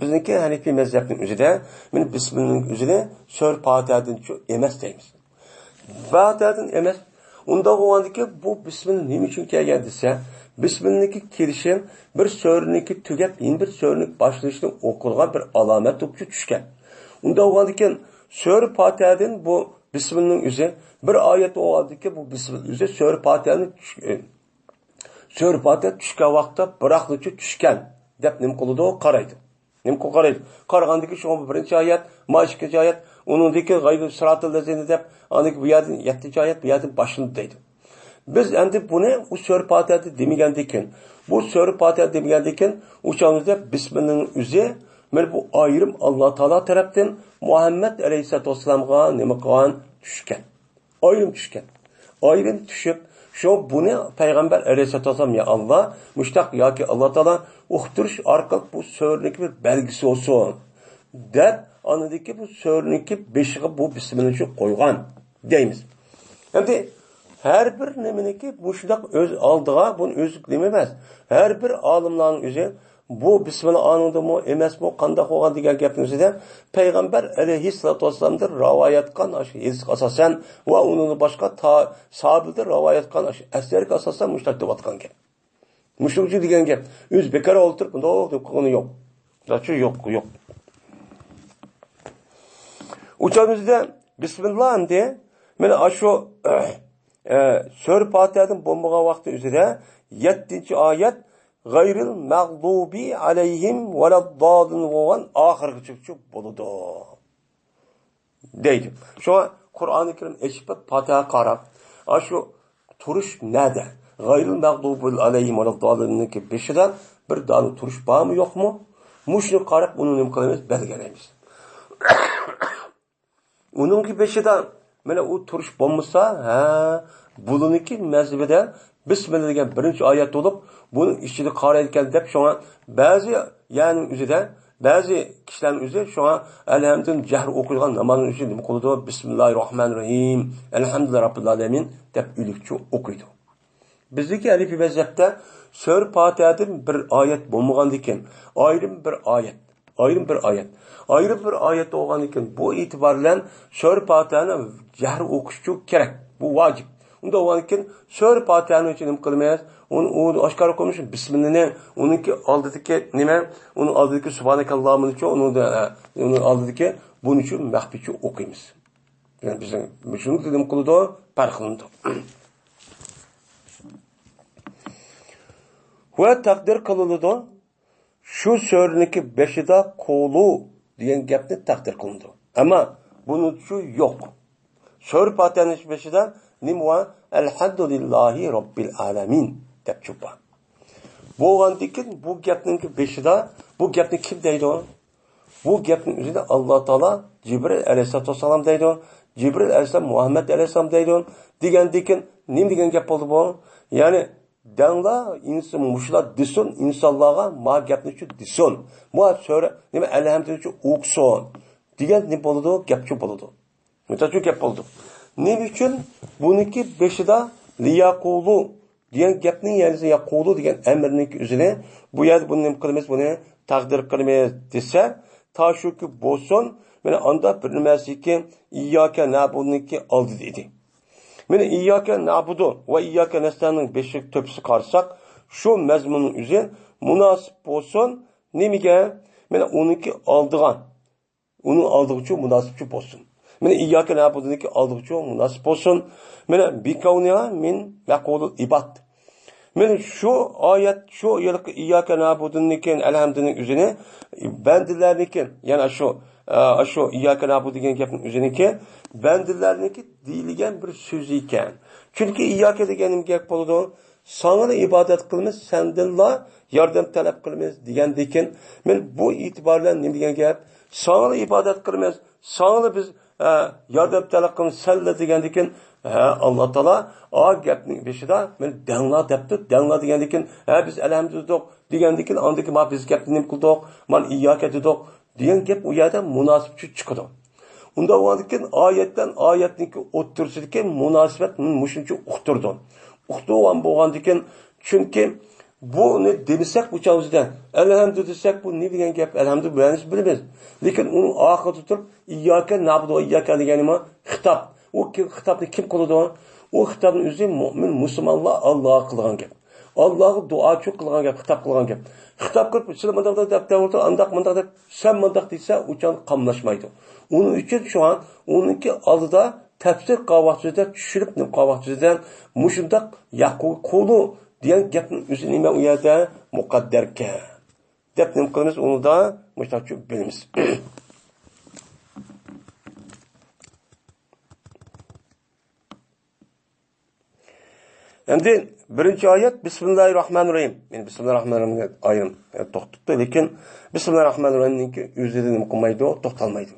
bizniki Hanifi mazhabning o'zida men Bismillahning o'zini sura Fatihadan shu emas deymiz. Fatihadan emas. Unda bo'lgandiki bu Bismillah nima uchun kelgan desa, Bismillah'niki kelishi bir suraniki tugab, yana bir suraning boshlashini o'qilgan bir alomat bo'lib tushgan. Unda bo'lgandiki sura Fatihadan bu Bismillah'ning o'zi bir oyat bo'lgandiki bu Bismillah o'zi sura Fatihani sura Fatiha tushgan vaqtda biroqlicha tushgan deb nima qiladi? Qaraydi. Nima qaraydi? Qaragandiki shu birinchi oyat, ma ikkinchi oyat, uningdiki g'ayri sıratul lezini deb, aniki bu yerdan 7 oyat bu yerdan boshlanadi deydi. Biz endi buni u sura Fatihada demagandikin, bu sura Fatiha demagandikin, o'shamizda Bismillahning o'zi mana bu ayrim Alloh taolo tarafdan Muhammad alayhissalatu vassalamga nima qilgan? Tushgan. Ayrim tushgan. Ayrim tushib, Şu bunu Peygamber Aleyhisselatü Vesselam ya Allah, müştak yoki Allah Teala uqtirish orqali bu so'rniki bir belgisi olsun deb anadaki bu so'rniki beşiği bu bismillahni qo'ygan deymiz. Endi her bir nimaniki bu shundoq o'z oldiga buni o'zi nima emas. Her bir olimlarning o'zi bu bismillah anındımı emasmi qandaq bo'lgan degan gapning o'zida Payg'ambar alayhissalatu vassalamdan rivoyat qilgan shu hadisga asosan va uni boshqa sahobadan rivoyat qilgan shu asarga asosan mushtaq deyotgan gap. Mushuncha degan gap. O'z bekor o'ltirib bundoq deb qilgani yo'q. Zachi yo'q, yo'q. Uchamizda bismillah endi mana shu sura Fatihadan bo'lmagan vaqti o'zida 7-oyat Gayril mağdubi aleyhim veleddâlin bo'lgan oxirgi bo'ladi. Deydi. Şu Kur'an-ı Kerim eşip Fatiha qarab, shu turish nada? Gayril mağdubi aleyhim veleddâlinninki beshidan bir dona turish bormi yo'qmi? Mushuni qarab uni nima qilamiz? Belgilaymiz. Uningki beshidan mana u turish bo'lmasa, ha, buniki mazhabida Bismillah degan birinchi oyat bo'lib, buning ichida qarayotgan deb shunga ba'zi ya'ni o'zida ba'zi kishilarning o'zi shunga alhamdulillah jahr o'qiydigan namozning uchun nima qiladi? Bismillahirrohmanirrohim, elhamdülillahi robbil alamin deb o'likchi o'qiydi. Bizdagi Hanifi mazhabda sura Fatihadan bir oyat bo'lmagan ekan, ayrim bir oyat, ayrim bir oyat, ayrim bir oyat bo'lgan ekan, bu e'tibor bilan sura Fatihani jahr o'qish kerak, bu vojib. Unda bo'lgan sura Fatihani uchun nima qilmaymiz? Uni oshkora qilmish bismillahni, uniki oldidagi nima? Uni oldidagi subhanakallohuni uchun, uni oldidagi buning uchun maxfiycha o'qiymiz. Yani bizning shuni nima qiladi? Farqlanadi. Va taqdir qilinadi. Shu suraniki beshida qo'lu degan gapni taqdir qilinadi. Ammo buni shu yo'q. Sura Fatihani beshida nima? Elhamdülillahi robbil alamin deb chupa. Bo'lgandan bu gapning beshida bu gapni kim deydi? Bu gapning o'zida Alloh taolo Jibril alayhissalatu vassalam deydi. Jibril alayhissalom Muhammad alayhissalom deydi. Degandan nima degan gap bo'ldi bu? Ya'ni dangla inson mushlar desin insonlarga ma gapni shu desin. Bu sura nima elhamdülillah o'qisin degan nima bo'ladi? Gapchi bo'ladi. Mutachu gap bo'ldi. Nima uchun buniki beshida liyaqulu degan gapning ya'ni yaqulu degan amrning o'zini bu yerda buni nima qilamiz, buni taqdir qilamiz desa, ta shuki bo'lsin, mana unda bir nimasiki iyyaka na'buduniki oldida edi. Mana iyyaka na'budu va iyyaka nasta'inning beshik to'pisi qarasak, shu mazmunning o'zi munosib bo'lsin, nimaga? Mana uniki oldiga, uning oldiga munosibchi bo'lsin. Mana iyyaka na'buduniki oldiga munosib bo'lsin. Mana bikavniha min maqulul ibad. Mana shu oyat, shu yilqi iyyaka na'buduniki alhamdulillah o'zini bandalarniki, ya'ni shu iyyaka na'budu degan gapning o'ziniki bandalarniki deyilgan bir so'z ekan. Chunki iyyaka deganim gap bo'ladi. Sana ibodat qilamiz, sendanla yordam talab qilamiz degandekin, men bu e'tibor bilan nima degan gap? Sana ibodat qilamiz, sana biz yordam talab qilamiz, salla degandekin, Alloh taolo a gapning beshida men dangla debdi, dangla degandekin, biz alhamdulillah degandekin, andiki ma biz gapni nima qildik, man iyyaka dedik degan gap u yerda munosibchi chiqadi. Unda bo'lgandan oyatdan oyatniki o'ttirsidiki munosabat mushuncha uqtirdi. Uqtirgan bo'lgandan chunki buni demasak bu chavzida alhamdulillah desak bu ne degan gap? Alhamdulillah biz bilamiz. Lekin uni oxirida turib iyyaka na'budu va iyyaka deganimi xitob. U xitobni kim qiladi? U xitobni o'zi mo'min musulmonlar Allohga qilgan gap. Allohga duochi qilgan gap, xitob qilgan gap. Xitob qilib, sizlar bundoq deb deb andaq mundaq deb, sen mundaq desa, u chan qamlashmaydi. Uning uchun shu an uniki oldida tafsir qavoqchida tushirib, nima qavoqchida mushundaq yaqulu degan gapning o'zi nima u yerda muqaddarka deb nima qilamiz, uni da mushtaqchi bilamiz. Endi birinchi oyat Bismillahirrohmanirrohim. Men Bismillahirrohmanirrohimga ayrim to'xtatdi, lekin Bismillahirrohmanirrohimniki o'zida nima qilmaydi, to'xtalmaydi.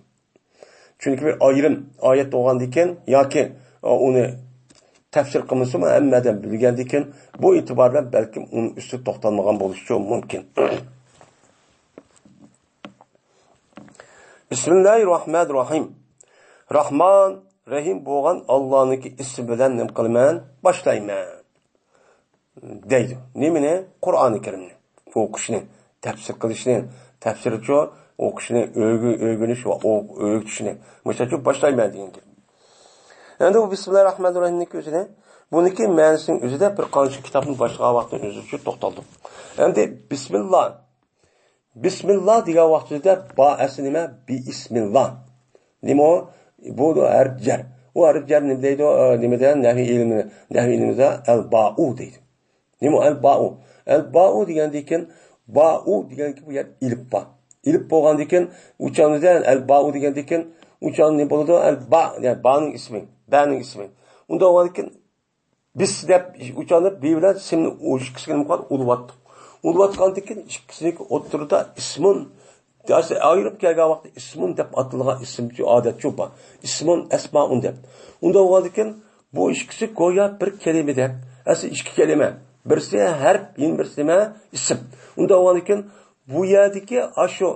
Chunki bir ayrim oyat bo'lgandan keyin yoki uni Tafsir qilmasam hamma odam bilgandikin, bu e'tibor bilan balkim uni ustida to'xtalmagan bo'lishi mumkin. Bismillahirrahmanirrahim. Rahman, Rahim bo'lgan Allohniki ismi bilan nima qilaman? Boshlayman. Deydi. Nimani? Qur'oni Karimni o'qishni, tafsir qilishni, tafsirchi o'qishni, o'rganish va o'rgatishni. Mushuncha boshlayman degan gap. Endi bu Bismillahirrahmanirrahimning o'zini, buniki ma'nisining o'zida bir qancha kitobni boshqa vaqtda o'zi uchun to'xtaldim. Endi Bismillah. Bismillah degan vaqtida ba asli nima? Bi ismillah. Nima o? Bu harf jar. U harf jar nima deydi? Nimada? Nahvi ilmi, nahvi ilmida al ba'u deydi. Nima al ba'u? Al ba'u degandan keyin ba'u deganki bu yer ilib ba. Ilib bo'lgandan keyin uchanida al ba'u degandan keyin uchan nima bo'ladi? Al ba, ya'ni ba'ning ismi, ba'ning ismi. Unda bo'lgandan keyin biz deb uchani bi bilan simni ikkisini nima qiladi? Ulvatdi. Ulvatgandan keyin ikkisini o'ttirida ismun ayirib kelgan vaqtda ismun deb atilgan ismchi odatchi bor. Ismun asmaun deb. Unda bo'lgandan keyin bu ikkisi go'yo bir kalima deb, asli ikki kalima. Birisi harf, yana birisi nima? Ism. Unda bo'lgandan keyin bu yerdagi shu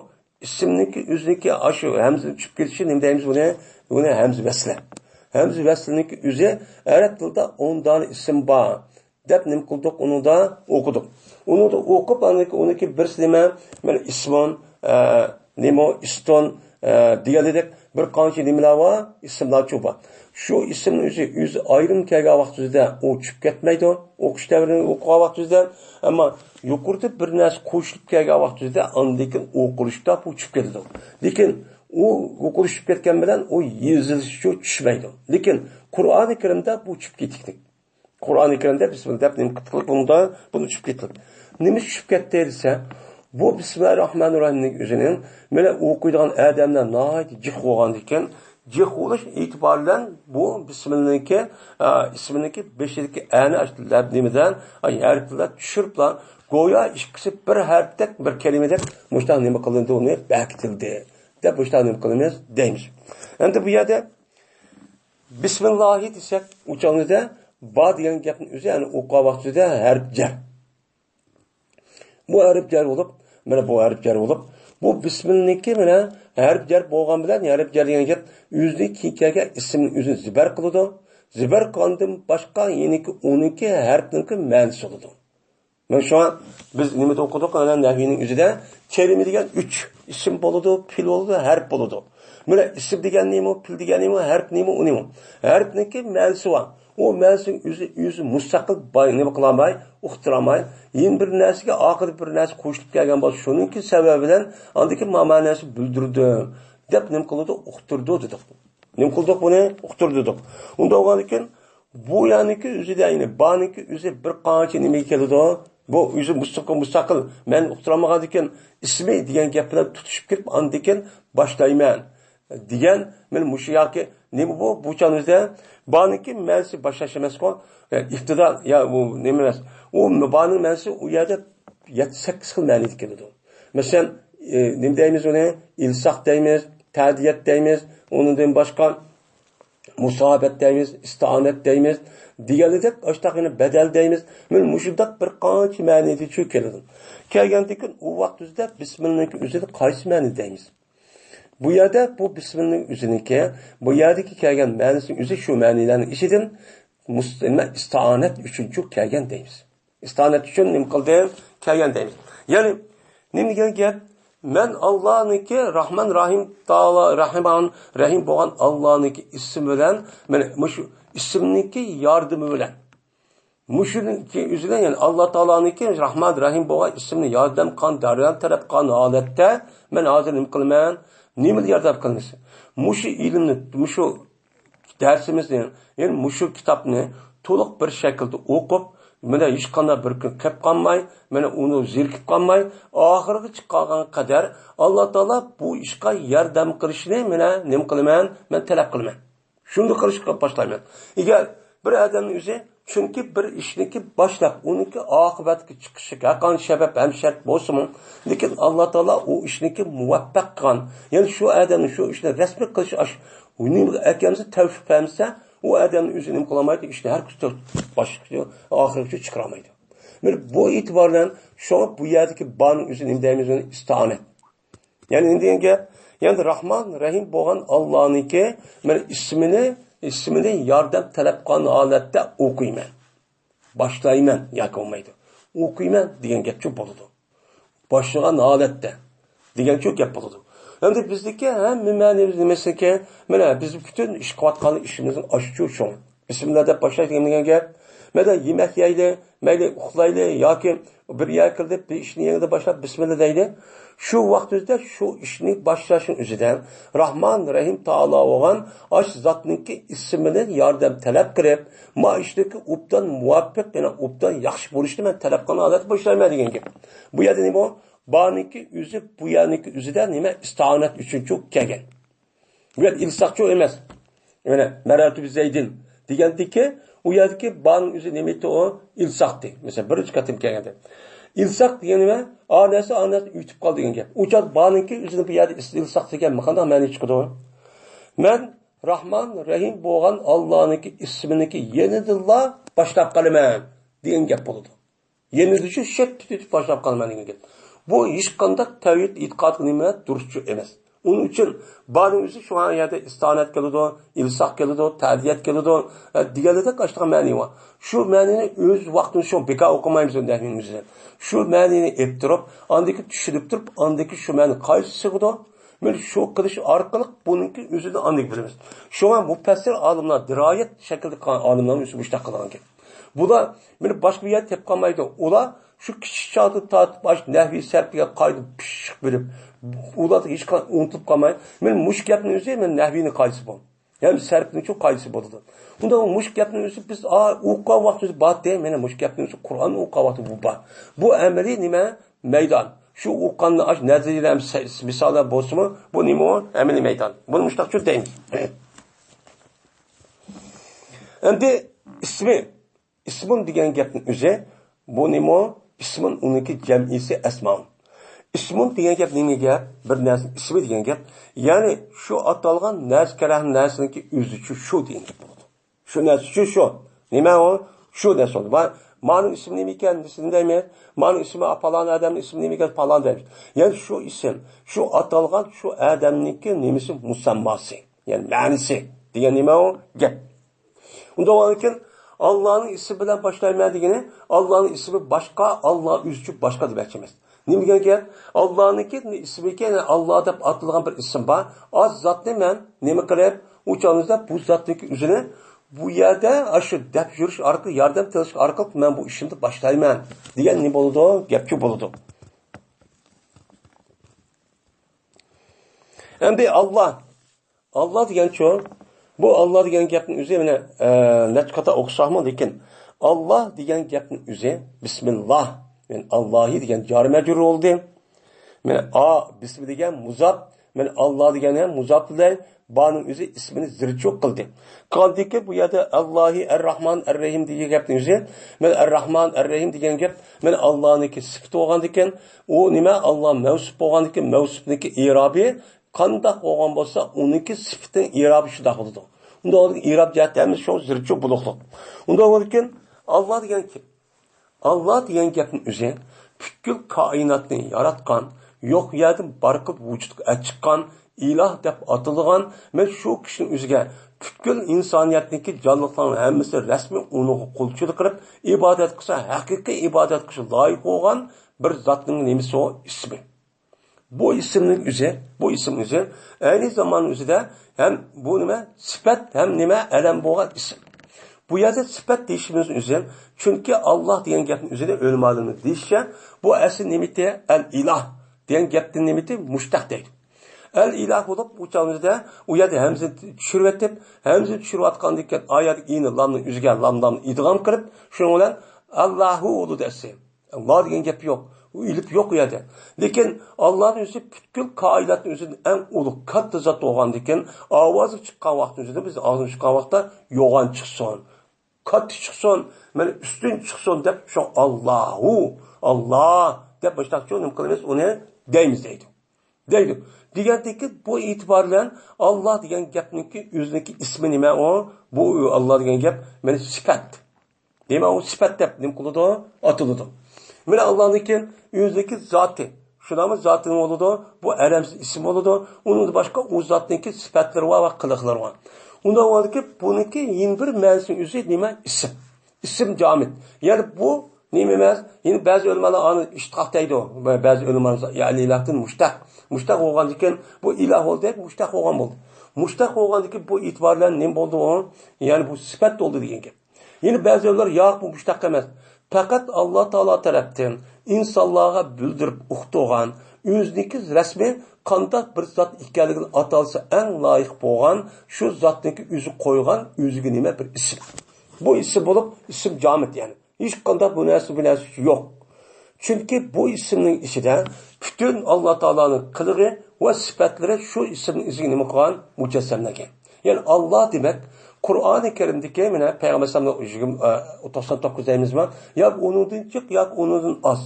ismniki o'ziniki shu hamza tushib ketishi nima deymiz buni? Buni hamza vasla. Hamza vasliniki o'zi arab tilida 10 dona ism bor deb nima qildik? Uni da o'qidik. Uni da o'qib, uniki birisi nima? Mana ismon, nima iston deganidek bir qancha nimalar bor, ismlar cho'p bor. Shu ismni o'zi ayrim kelgan vaqtida u tushib ketmaydi, o'qish davrini o'qigan vaqtida, ammo yuqorida bir narsa qo'shilib kelgan vaqtida andikin o'qilishda bu tushib ketadi. Lekin u o'qilishib ketgan bilan u yozilishi tushmaydi. Lekin Qur'oni Karimda bu tushib ketdi. Qur'oni Karimda bismillah deb nima qildik, bunda buni tushib ketdi. Nima tushib ketdi desa, bu Bismillahirrahmanirrahimning o'zining mana o'qiydigan odamlar nihoyat jiq bo'lgan ekan. Jiq bo'lish e'tiboridan bu bismillahniki isminiki beshidagi ani nimadan harflar tushiriblar, go'yo ikkisi bir harfdek bir kalimadek mushtaq nima qilindi, uni berkitildi deb mushtaq nima qilamiz deymiz. Endi bu yerda Bismillahi desak, uchanida ba degan gapning o'zi, ya'ni o'qigan vaqtida harf jar. Bu harf jar bo'lib, mana bu harf jar bo'lib, bu bismilniki mana harf jar bo'lgan bilan harf jar degan gap o'zini kelgan ismni o'zini zibar qiladi. Zibar qilgandan boshqa yeniki uniki harfniki ma'nosi bo'ladi. Mana shu biz nimada o'qidik? Ana nahviyning o'zida kalima degan 3 ism bo'ladi, fil bo'ladi, harf bo'ladi. Mana ism degan nima, fil degan nima, harf nima, u nima. Harfniki ma'nosi bor. U ma'nosining o'zi mustaqil nima qilamay, uqtiramay, yana bir narsaga oxiri bir narsa qo'shilib kelgan bo'lsa, shuningki sababi bilan andiki ma'nosini bildirdi deb nima qildi? Uqtirdi dedik. Nima qildik buni? Uqtirdi dedik. Unda bo'lgandan keyin bu yaniki o'zida, ya'ni baniki o'zi bir qancha nimaga keladi? Bu o'zi mustaqil men uqtiramagan ekan, ismi degan gap bilan tutishib kirib, andikin boshlayman degan men mushu yoki nima bu? Bu chanizda baniki ma'nosi boshlash emas-ku, ibtido ya bu nima emas. U baning ma'nosi u yerda 7-8 xil ma'noda keladi. Masalan, nima deymiz uni? Ilsoq deymiz, ta'diyat deymiz, undan boshqa musohabat deymiz, istionat deymiz, deganidek ashtaqini badal deymiz. Men mushundaq bir qancha ma'noda chu keladi. Kelgandan keyin u vaqt o'zida bismillahning o'zida qaysi ma'no deymiz? Bu yerda bu bismillahning o'ziniki, bu yerdagi kelgan ma'nosining o'zi shu ma'nolarning ichidan istionat uchun kelgan deymiz. Istionat uchun nima qildi? Kelgan deymiz. Ya'ni nima degan gap? Men Allohniki Rahman Rahim Taolo Rahman Rahim bo'lgan Allohniki ismi bilan mana shu ismniki yordami bilan mushuniki o'zidan, ya'ni Alloh taoloniki Rahman Rahim bo'lgan ismni yordam qilgan, daryon talab qilgan holatda men hozir nima qilaman? Nima yordam qilamiz? Mushu ilmni, mushu darsimizni, ya'ni mushu kitobni to'liq bir shaklda o'qib, mana hech qanday bir kun qilib qolmay, mana uni zerikib qolmay, oxiriga chiqqan qadar Alloh taolo bu ishga yordam qilishini mana nima qilaman? Men talab qilaman. Shuni qilishga boshlayman. Agar bir odamning o'zi chunki bir ishniki boshlab, uniki oqibatga chiqishiga qancha sabab ham shart bo'lsin, lekin Alloh taolo u ishniki muvaffaq qilgan, ya'ni shu odamni shu ishni rasmiy qilish, uning akamizga tavfiq bersa, U odamni o'zi nima qilolmaydi, ishni har boshqa oxirigacha chiqarolmaydi. Mana bu e'tibor bilan shu bu yerdagi bani o'zi nima deymiz, uni istonat. Ya'ni nima degan gap? Ya'ni Rahman Rahim bo'lgan Allohniki mana ismini yordam talab qilgan holatda o'qiyman. Boshlayman yoki bo'lmaydi. O'qiyman degan gap bo'ladi. Boshlagan holatda degan gap bo'ladi. Endi bizniki hamma ma'nimiz nimasiki, mana biz butun ish qilayotgan ishimizning oshichu shu. Bismillah deb boshlaydi degan gap. Mayli yemak yeydi, mayli uxlaydi yoki bir yer qildi, bir ishni yanada boshlab bismillah deydi. Shu vaqt o'zida shu ishni boshlashning o'zidan Rahman Rahim taolo bo'lgan ash zotniki ismini yordam talab qilib, ma ishniki obdan muvaffaq, ya'ni obdan yaxshi bo'lishni men talab qilgan holat boshlayman degan gap. Bu yerda nima? Baniki o'zi bu yerniki o'zida nima istonat uchun kelgan. Bu yer ilsoqchi emas. Mana maratu bizaydin degandiki, u yerdagi baning o'zi nima edi u? Ilsoqdi. Masalan, birinchi qatim kelganda. İlsoq degan nima? A narsa yutib qoldi degan gap. O'cha baniki o'zini bu yerda ilsoq degan qanday ma'no chiqadi? Men Rahman Rahim bo'lgan Allohniki isminiki yanidilla boshlab qolaman degan gap bo'ladi. Yanida shu shart tutib boshlab qolaman degan gap. Bu hech qanday tavhid e'tiqod nima durustchi emas. Uning uchun baning o'zi shu yerda istonat keladi, ilsoq keladi, ta'diyat keladi, deganlarda qashqa ma'ni bor. Shu ma'nini o'z vaqtini shu bekor o'qimaymiz o'zimiz. Shu ma'nini ep turib, andiki tushunib turib, andiki shu ma'ni qaysi sig'di? Men shu qilish orqali buningki o'zini andik bilamiz. Shunga mufassir olimlar, diroyat shaklida qilgan olimlar o'zi bu ishni qilgan ekan. Bular meni boshqa bir yerda tepib qolmaydi. Ular shu kichik chog'da tortib, bosh nahviy sarfga qaytib pishiq bilib, ular hech qanday unutib qolmay, men mush gapni o'zi men nahviyni qoidasi bu. Ya'ni sarfning shu qoidasi bo'ladi. Unda mush gapni o'zi biz o'qigan vaqtimiz bor de, mana mush gapni o'zi Qur'on o'qigan vaqti bu bor. Bu amaliy nima? Maydon. Shu o'qiganni ash nazariyalar misollar bo'lsinmi, bu nima u? Amaliy maydon. Buni mushtaqcha deymiz. Endi ismi, ismun degan gapning o'zi bu nima? Ismun uniki jamisi asmon. Ismun degan gap nima gap? Bir narsa ismi degan gap. Ya'ni shu atalgan narsa karam narsaniki o'zi shu degan gap bo'ladi. Shu narsa shu. Nima u? Shu narsa bo'ladi. Ma'ning ismi nima ekan desam deymi? Ma'ning ismi falon odamning ismi nima ekan falon deymiz. Ya'ni shu ism, shu atalgan shu odamniki nimasi musammasi, ya'ni ma'nisi degan nima u? Gap. Unda lekin Allohning ismi bilan boshlayman degani, Allohning ismi boshqa, Alloh o'zi boshqa demoqchi emas. Nima degan gap? Allohniki ismi ekan, Alloh deb atalgan bir ism bor. Az zotni men nima qilib, o'chamizda bu zotniki o'zini bu yerda shu deb yurish orqali, yordam tilash orqali men bu ishimni boshlayman degan nima bo'ladi? Gapchi bo'ladi. Endi Alloh, Alloh degan shu, bu Alloh degan gapning o'zi mana necha qator o'qisaqmi, lekin Alloh degan gapning o'zi bismillah, yani Allohi degan jori majrur bo'ldi. Mana a bismi degan muzof, mana Alloh degan ham muzof bilan baning o'zi ismini zirchuq qildi. Qandiki bu yerda Allohi Er-Rahman Er-Rahim degan gapning o'zi, mana Er-Rahman Er-Rahim degan gap mana Allohniki sifati bo'lgan ekan, u nima? Alloh mavsuf bo'lgan ekan, mavsufniki irobi qandaq bo'lgan bo'lsa, uniki sifatining irobi shundoq bo'ladi. Unda irob jihatda ham shu zirchuq bo'liqliq. Unda bo'lgan Alloh degan kim? Alloh degan gapning o'zi butkul koinotni yaratgan, yo'q yerdan bor qilib vujudga chiqqan iloh deb atalgan, men shu kishining o'ziga butkul insoniyatniki jonliqlarning hammasi rasmiy uniga qulchilik qilib ibodat qilsa, haqiqiy ibodat qilish loyiq bo'lgan bir zotning nimasi u? Ismi. Bu ismning o'zi, bu ism o'zi ayni zamonning o'zida ham bu nima? Sifat ham nima? Alam bo'lgan ism. Bu yerda sifat deyishimiz o'zi, chunki Alloh degan gapning o'zida o'lmalarni deyishsa, bu asli nimati? Al-iloh degan gapning nimati? Mushtaq deydi. El-ilah bo'lib uchamizda u yerda hamzani tushirib etib, hamzani tushirayotgandan keyin oyat ini lamni o'ziga lamdan idg'om qilib, shuning bilan Allahu bo'ldi desa. Alloh degan gap yo'q. U ilib yo'q u yerda. Lekin Allohning o'zi butkul koinotning o'zining eng ulug' katta zot bo'lgandan keyin ovozi chiqqan vaqtning o'zida biz og'zimiz chiqqan vaqtda yo'g'on chiqsin, katta chiqsin, mana ustun chiqsin deb shu Allahu, Alloh deb boshlab nima qilamiz, uni deymiz deydi. Deydi. Degandeki bu itibarla Allah degan gapniki o'ziniki ismi nima o? Bu Allah degan gap mana sifat. Demak, o sifat deb nima qiladi? Atiladi. Mana Allohniki o'ziniki zoti. Shunami zotini bo'ladi, bu alamsiz ism bo'ladi. Undan boshqa u zotniki sifatlari va qiliqlari bor. Undan bo'ladiki, buniki yana bir ma'nisi o'zi nima? Ism. Ism jamid. Ya'ni bu nima emas? Yine ba'zi ulamolar ani ishtiqoq deydi. Ba'zi ulamolar ya'ni ilahdan mushtaq. Mushtaq bo'lgandan keyin bu ilah bo'ldi deb mushtaq bo'lgan bo'ldi. Mushtaq bo'lgandan keyin bu e'tibor bilan nima bo'ldi u? Ya'ni bu sifat bo'ldi degan gap. Yine ba'zi ulamolar yo'q bu mushtaq emas. Faqat Alloh taolo tarafdan insonlarga bildirib uqtirgan, o'ziniki rasmiy qandaq bir zot ekanligini atalsa eng loyiq bo'lgan shu zotniki o'zi qo'ygan o'ziga nima bir ism. Bu ism bo'lib ism jamid ya'ni. Hech qanday bu narsa yo'q. Chunki bu ismning ichida bütün Alloh taoloning qilig'i va sifatlari shu ismning iziga nima qilgan? Mujassamlangan. Ya'ni Alloh demak Qur'oni Karimdagi mana payg'ambar alayhisalom 99 deymizmi? Yo undan jiq yoki undan oz.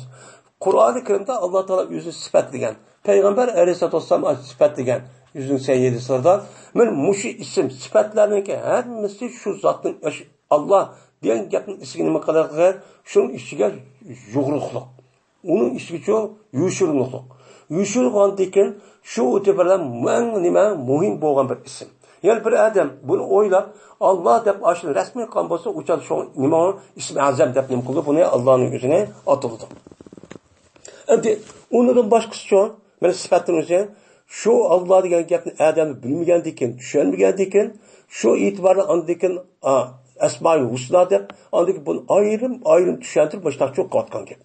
Qur'oni Karimda Alloh taolo o'zi sifatlagan. Payg'ambar alayhisolatu vassalom sifatlagan. 187 sırada men mushu ism sifatlarniki hammasi shu zotning Alloh degan gapning ismiga nima qiladi? Shuning ichiga yug'ruqliq. Uning ichiga yushuruqliq. Yushurgandan keyin shu bilan nima muhim bo'lgan bir ism. Ya'ni bir odam buni o'ylab Alloh deb ashuni rasmiy qilgan bo'lsa, o'sha shu nima ismi azam deb nima qildi? Buni Allohning o'zini atildi. Endi undan boshqasi shu, mana sifatning o'zi shu Alloh degan gapni odam bilmagandan keyin, tushunmagandan keyin, shu e'tiborli andan keyin Esma-i Husna deb, andaki buni ayrim-ayrim tushuntirib boshqa cho'q qotgan gap.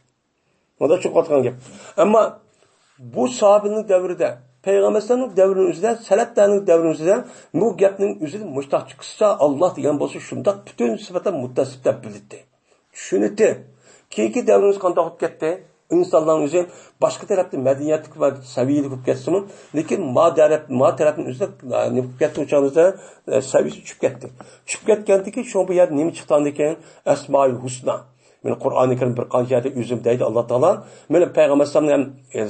Bunda cho'q qotgan gap. Ammo bu sahobaning davrida, payg'ambarning davrining o'zida, salaflarning davrining o'zida bu gapning o'zida mushtaq chiqsa Alloh degan bo'lsa, shundoq butun sifatlar muttasif deb bildi. Tushunadi. Keyingi davrimiz qanday bo'lib ketdi? İnsanların o'zi boshqa tarafda madaniyatlik va saviyalik bo'lib ketsinmi, lekin ma taraf, ma tarafning o'zida nima bo'lib ketdi o'shanizda saviyasi tushib ketdi. Tushib ketgandan keyin shu bu yerda nima chiqqandan keyin Asmaul Husna. Men Qur'oni Karim bir qancha yerda o'zim deydi Alloh taolo. Men payg'ambar alayhisalom ham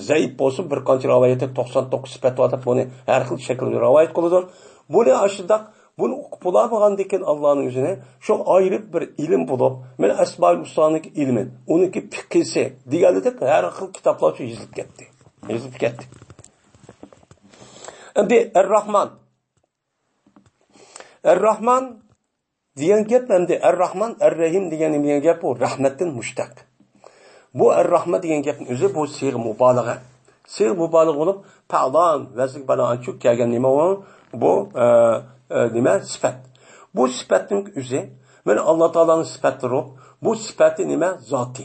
zaif bo'lsin bir qancha rivoyatda 99 sifat bor deb buni har xil shaklda rivoyat qiladi. Buni ashundaq buni o'qib bo'lmagandan keyin Allohning o'zini shu ayirib bir ilm bo'lib, men Asmaul Husnaniki ilmi, uniki fiqhisi deganlik har xil kitoblar shu yozilib ketdi. Yozilib ketdi. Endi Er-Rahman. Er-Rahman degan gap endi Er-Rahman, Er-Rahim degan nima gap bu rahmatdan mushtaq. Bu Er-Rahman degan gapning o'zi bu siyg'a mubolag'a. Siyg'a mubolag'a bo'lib, fa'lan vazn baloan chu kelgan nima u? Bu nima sifat. Bu sifatning o'zi mana Alloh taoloning sifatlari, bu sifati nima? Zoti.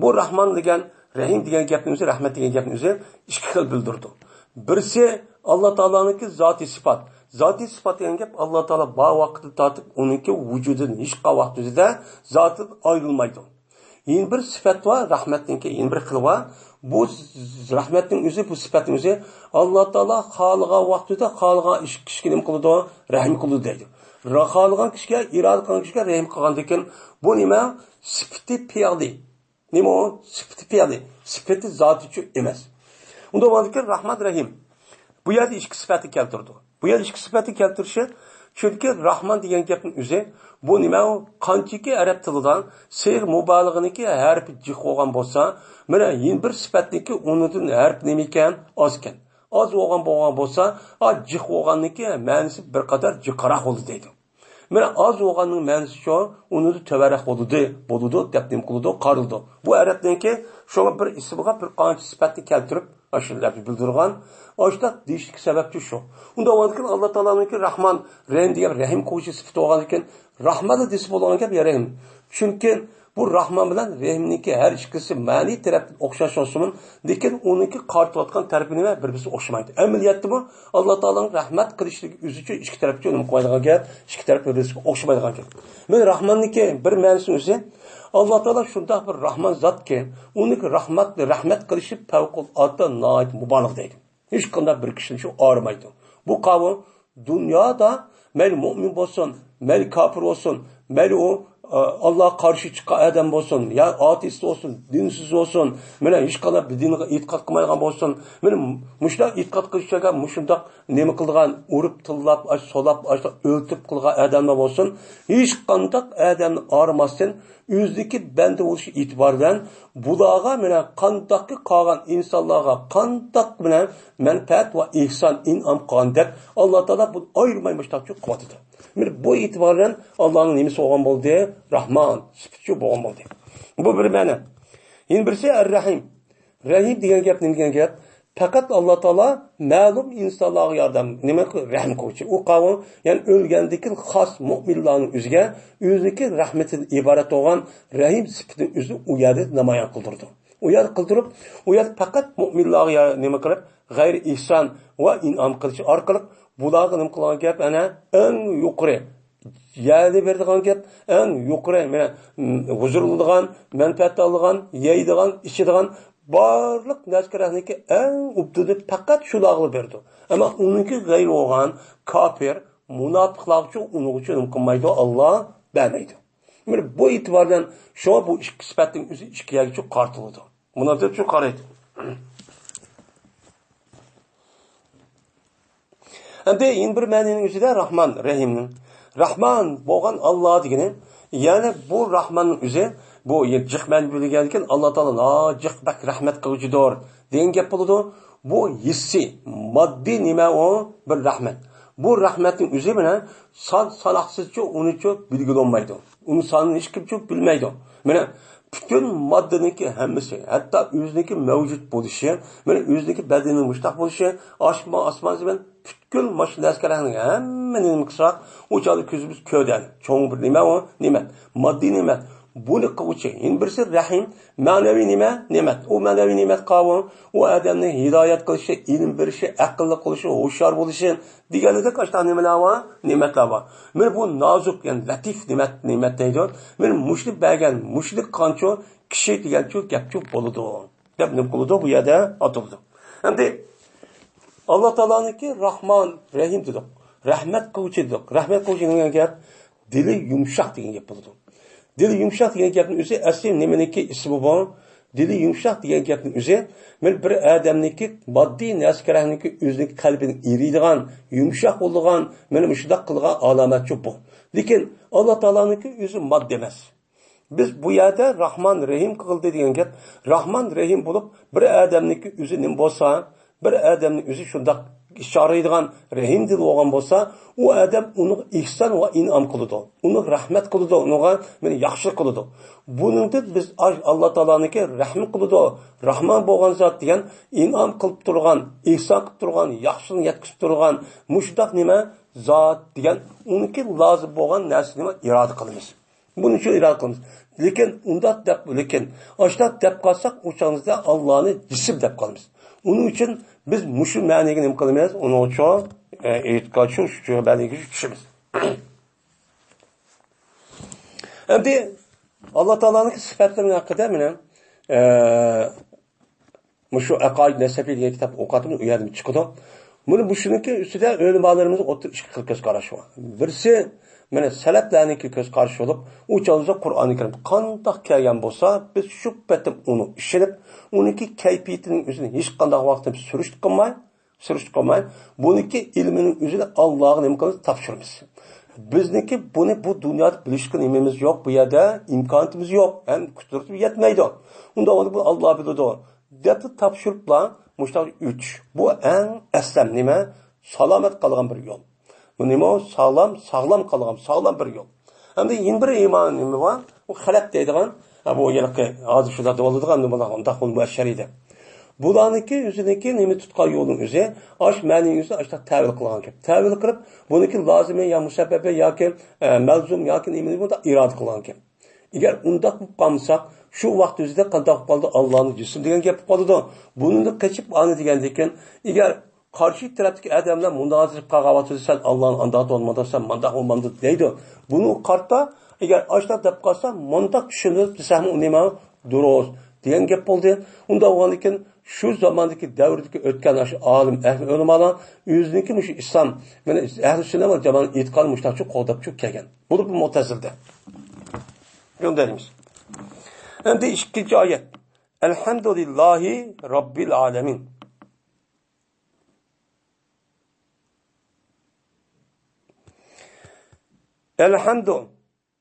Bu Rahman degan, Rahim degan gapning o'zi, rahmat degan gapning o'zi ikki xil bildirdi. Birisi Alloh taoloniki zoti sifat. Zoti sifat degan gap Alloh taolo bor vaqtida tortib, uniki vujudidan hech qanday vaqt o'zida zotidan ayrilmaydi. Yana bir sifat bor, rahmatniki yana bir xili bor. Bu rahmatning o'zi, bu sifatning o'zi Alloh taolo xohlagan vaqtida xohlagan ish kishiga nima qiladi? Rahm qiladi deydi. Xohlagan kishiga, iroda qilgan kishiga rahm qilgandan keyin bu nima? Sifati fi'li. Nima u? Sifati fi'li. Sifati zoti uchun emas. Unda bo'ladiki Rahmat Rahim. Bu yerda ikki sifati keltirdi. Bu yerda ikki sifati keltirishi chunki Rahman degan gapning o'zi bu nima u? Qanchiki arab tilidan seyr mubolag'aniki harfi jiq bo'lgan bo'lsa, mana yana bir sifatniki unidan harf nima ekan? Oz ekan. Oz bo'lgan bo'lsa, a jiq bo'lganniki ma'nosi bir qadar jiqroq bo'ldi deydi. Mana oz bo'lganning ma'nosi shu, uni tovaroq bo'ldi, bo'ldi deb nima qildi? Qarildi. Bu arabniki shu bir ismiga bir qancha sifatni keltirib ashulab bildirgan. Ashta deyishlik sababchi shu. Unda bo'lgan Alloh taoloniki Rahman, Rahim degan Rahim qo'yishi sifati bo'lgan ekan, Rahman desa bo'lgan gap Rahim. Chunki bu Rahman bilan Rahimniki har ikkisi ma'ni tarafdan o'xshash bo'lsin, lekin uniki qartayotgan tarafi nima bir-birisi o'xshamaydi. Amaliyotda bu Alloh taoloning rahmat qilishligi o'zi uchun ikki tarafga nima qo'yadigan gap, ikki taraf bir-birisiga o'xshamaydigan gap. Men Rahmanniki bir ma'nisi o'zi Alloh taolo shundoq bir Rahman zotki, uniki rahmat qilishi favqulodda nihoyat mubolag'a deydi. Hech qanday bir kishini shu og'rimaydi. Bu qavm dunyoda mayli mo'min bo'lsin, mayli kofir bo'lsin, mayli u Allohga qarshi chiqqan odam bo'lsin, yo ateist bo'lsin, dinsiz bo'lsin, mana hech qanday dinga e'tiqod qilmaydigan bo'lsin, mana mushundaq e'tiqod qilishga mushundaq nima qilgan, urib tillab, solab, o'ltirib qilgan odamlar bo'lsin, hech qandaq odamni arimasdan o'zidagi banda bo'lishi e'tiboridan bularga mana qandaqki qolgan insonlarga qandaq bilan manfaat va ihson in'om qilgan deb Alloh taolo bu ayirmay mushtaq qilyotidi. Mana bu e'tibor bilan Allohning nimasi bo'lgan bo'ldi? Rahman sifati bo'lgan bo'ldi. Bu bir ma'no. Yana birisi Ar-Rahim. Rahim degan gap nima degan gap? Faqat Alloh taolo ma'lum insonlarga yordam, nima rahm qiluvchi. U qavm, ya'ni o'lgandan xos mo'minlarning o'ziga o'ziniki rahmatidan iborat bo'lgan Rahim sifatini o'zi u yerda namoyon qildirdi. U yerda qildirib, u yerda faqat mo'minlarga nima qilib, g'ayri ihson va in'om qilish orqali bularga nima qilgan gap, ana eng yuqori yerni beradigan gap, eng yuqori mana huzurlanadigan, manfaat oladigan, yeydigan, ichadigan barliq narsalarniki eng ubdini faqat shularga berdi. Ammo uniki g'ayri bo'lgan kofir, munofiqlarga uning uchun nima qilmaydi? Alloh bermaydi. Mana bu e'tibordan shu bu ikki sifatning o'zi ikki yerga qartiladi. Buni deb shu qaraydi. Endi yana bir ma'noning o'zida Rahman, Rahimning. Rahman bo'lgan Alloh degani, ya'ni bu Rahmanning o'zi bu jiq ma'no bilgan ekan, Alloh taolo jiq bak rahmat qiluvchidir degan gap bo'ladi. Bu hissiy, moddiy nima u bir rahmat. Bu rahmatning o'zi bilan son sanoqsizcha unicha belgilanmaydi. Uni sonini hech kim bilmaydi. Mana bütün maddaniki hammasi, hatto o'ziniki mavjud bo'lishi, mana o'ziniki badanining mushtaq bo'lishi, osmon osmon bilan butkul mana narsalarning hammani nima qilsak, u chog'da ko'zimiz ko'rgan cho'ng bir nima u ne'mat, moddiy ne'mat. Buni qiluvchi. Yana birisi Rahim, ma'naviy nima? Ne'mat. U ma'naviy ne'mat qavm, u odamni hidoyat qilishi, ilm berishi, aqlli qilishi, hushyor bo'lishi deganida qancha nimalar bor? Ne'matlar bor. Mana bu nozik, ya'ni latif ne'mat, ne'mat deydi. Mana mushlik bergan, mushlik qancha kishi degancha gapchi bo'ladi. Deb nima qiladi? Bu yerda atildi. Endi Alloh taoloniki Rahmon, Rahim dedik. Rahmat qiluvchi dedik. Rahmat qiluvchi degan gap dili yumshoq degan gap bo'ladi. Dili yumshoq degan gapning o'zi asli nimaniki ismi bor. Dili yumshoq degan gapning o'zi bir odamniki moddiy narsalarniki o'zining qalbini eriydigan, yumshoq bo'lgan, mana shundoq qilgan alomatchi bu. Lekin Alloh taoloniki o'zi modda emas. Biz bu yerda Rahman Rahim qildi degan gap, Rahman Rahim bo'lib bir odamniki o'zi nima bo'lsa, bir odamning o'zi shundoq ishoraydigan Rahim dil bo'lgan bo'lsa, u odam uni ihson va in'om qiladi, uni rahmat qiladi, unga mana yaxshilik qiladi. Buningda biz Alloh taoloniki rahm qiladi, Rahman bo'lgan zot degan in'om qilib turgan, ihson qilib turgan, yaxshilik yetkazib turgan mushtaq nima zot degan uniki lozim bo'lgan narsani iroda qilamiz. Buning uchun iroda qilamiz. Lekin undaq deb, lekin oshtaq deb qolsak, o'shanizda Allohni jism deb qolamiz. Uning uchun biz mushu ma'niga nima qilamiz? Uning uchun e'tiqod shu ma'niga tushamiz. Endi Alloh taoloning sifatlari haqida mana mushu Aqoid Nasafiy degan kitob o'qadim, u yerdan chiqdi. Buni bu shuniki ustida ulamolarimiz o'ttir ikki xil ko'z qarashi bor. Birisi mana salaflarniki ko'z qarashi bo'lib, u chog'da Qur'oni Karim qandoq kelgan bo'lsa, biz shu patim uni ishirib, uniki kayfiyatining o'zini hech qanday vaqtda surishtirib qilmay, buniki ilmining o'zini Allohga nima qilamiz, topshiramiz. Bizniki buni bu dunyoda bilishga nimamiz yo'q, bu yerda imkoniyatimiz yo'q, ham qudratim yetmaydi. Unda uni bu Alloh biladi deb topshiribla mushtaq o'tish. Bu eng aslam nima? Salomat qolgan bir yo'l. Bu nima? Sog'lom, sog'lom qolgan, sog'lom bir yo'l. Endi yana bir iymon nima bor? U xalab deydigan, bu yilqi hozir shular bo'ladigan nimalar, undaq bo'lmaydi. Bularniki o'ziniki nima tutgan yo'lning o'zi, osh ma'ning o'zi ashta tavil qilgan gap. Tavil qilib, buniki lozimi yo musabbabi yoki malzum yoki nimani bunda iroda qilgan gap. Agar undaq bo'lib qolmasak, shu vaqt o'zida qandoq bo'lib qoldi? Allohning jism degan gap bo'lib qoladi. Bunini qochib ani degandan keyin, agar qarshi tarafdagi odamlar munozara qilgan sen Allohning andaq olmadi, sen mandaq olmadi deydi. Buni qarta agar ashta deb qolsa, mundaq tushunib desam, u nima durust degan gap bo'ldi. Unda bo'lgandan keyin shu zamondagi davrdagi o'tgan shu olim ahli ulamolar o'ziniki shu islom, mana ahli sunna va jamoat e'tiqod mushtaqchi qo'ldab kelgan. Bu mu'tazilda. Gönderimiz. Hem de ikinci ayet. Elhamdülillahi Rabbil alemin. Elhamdü.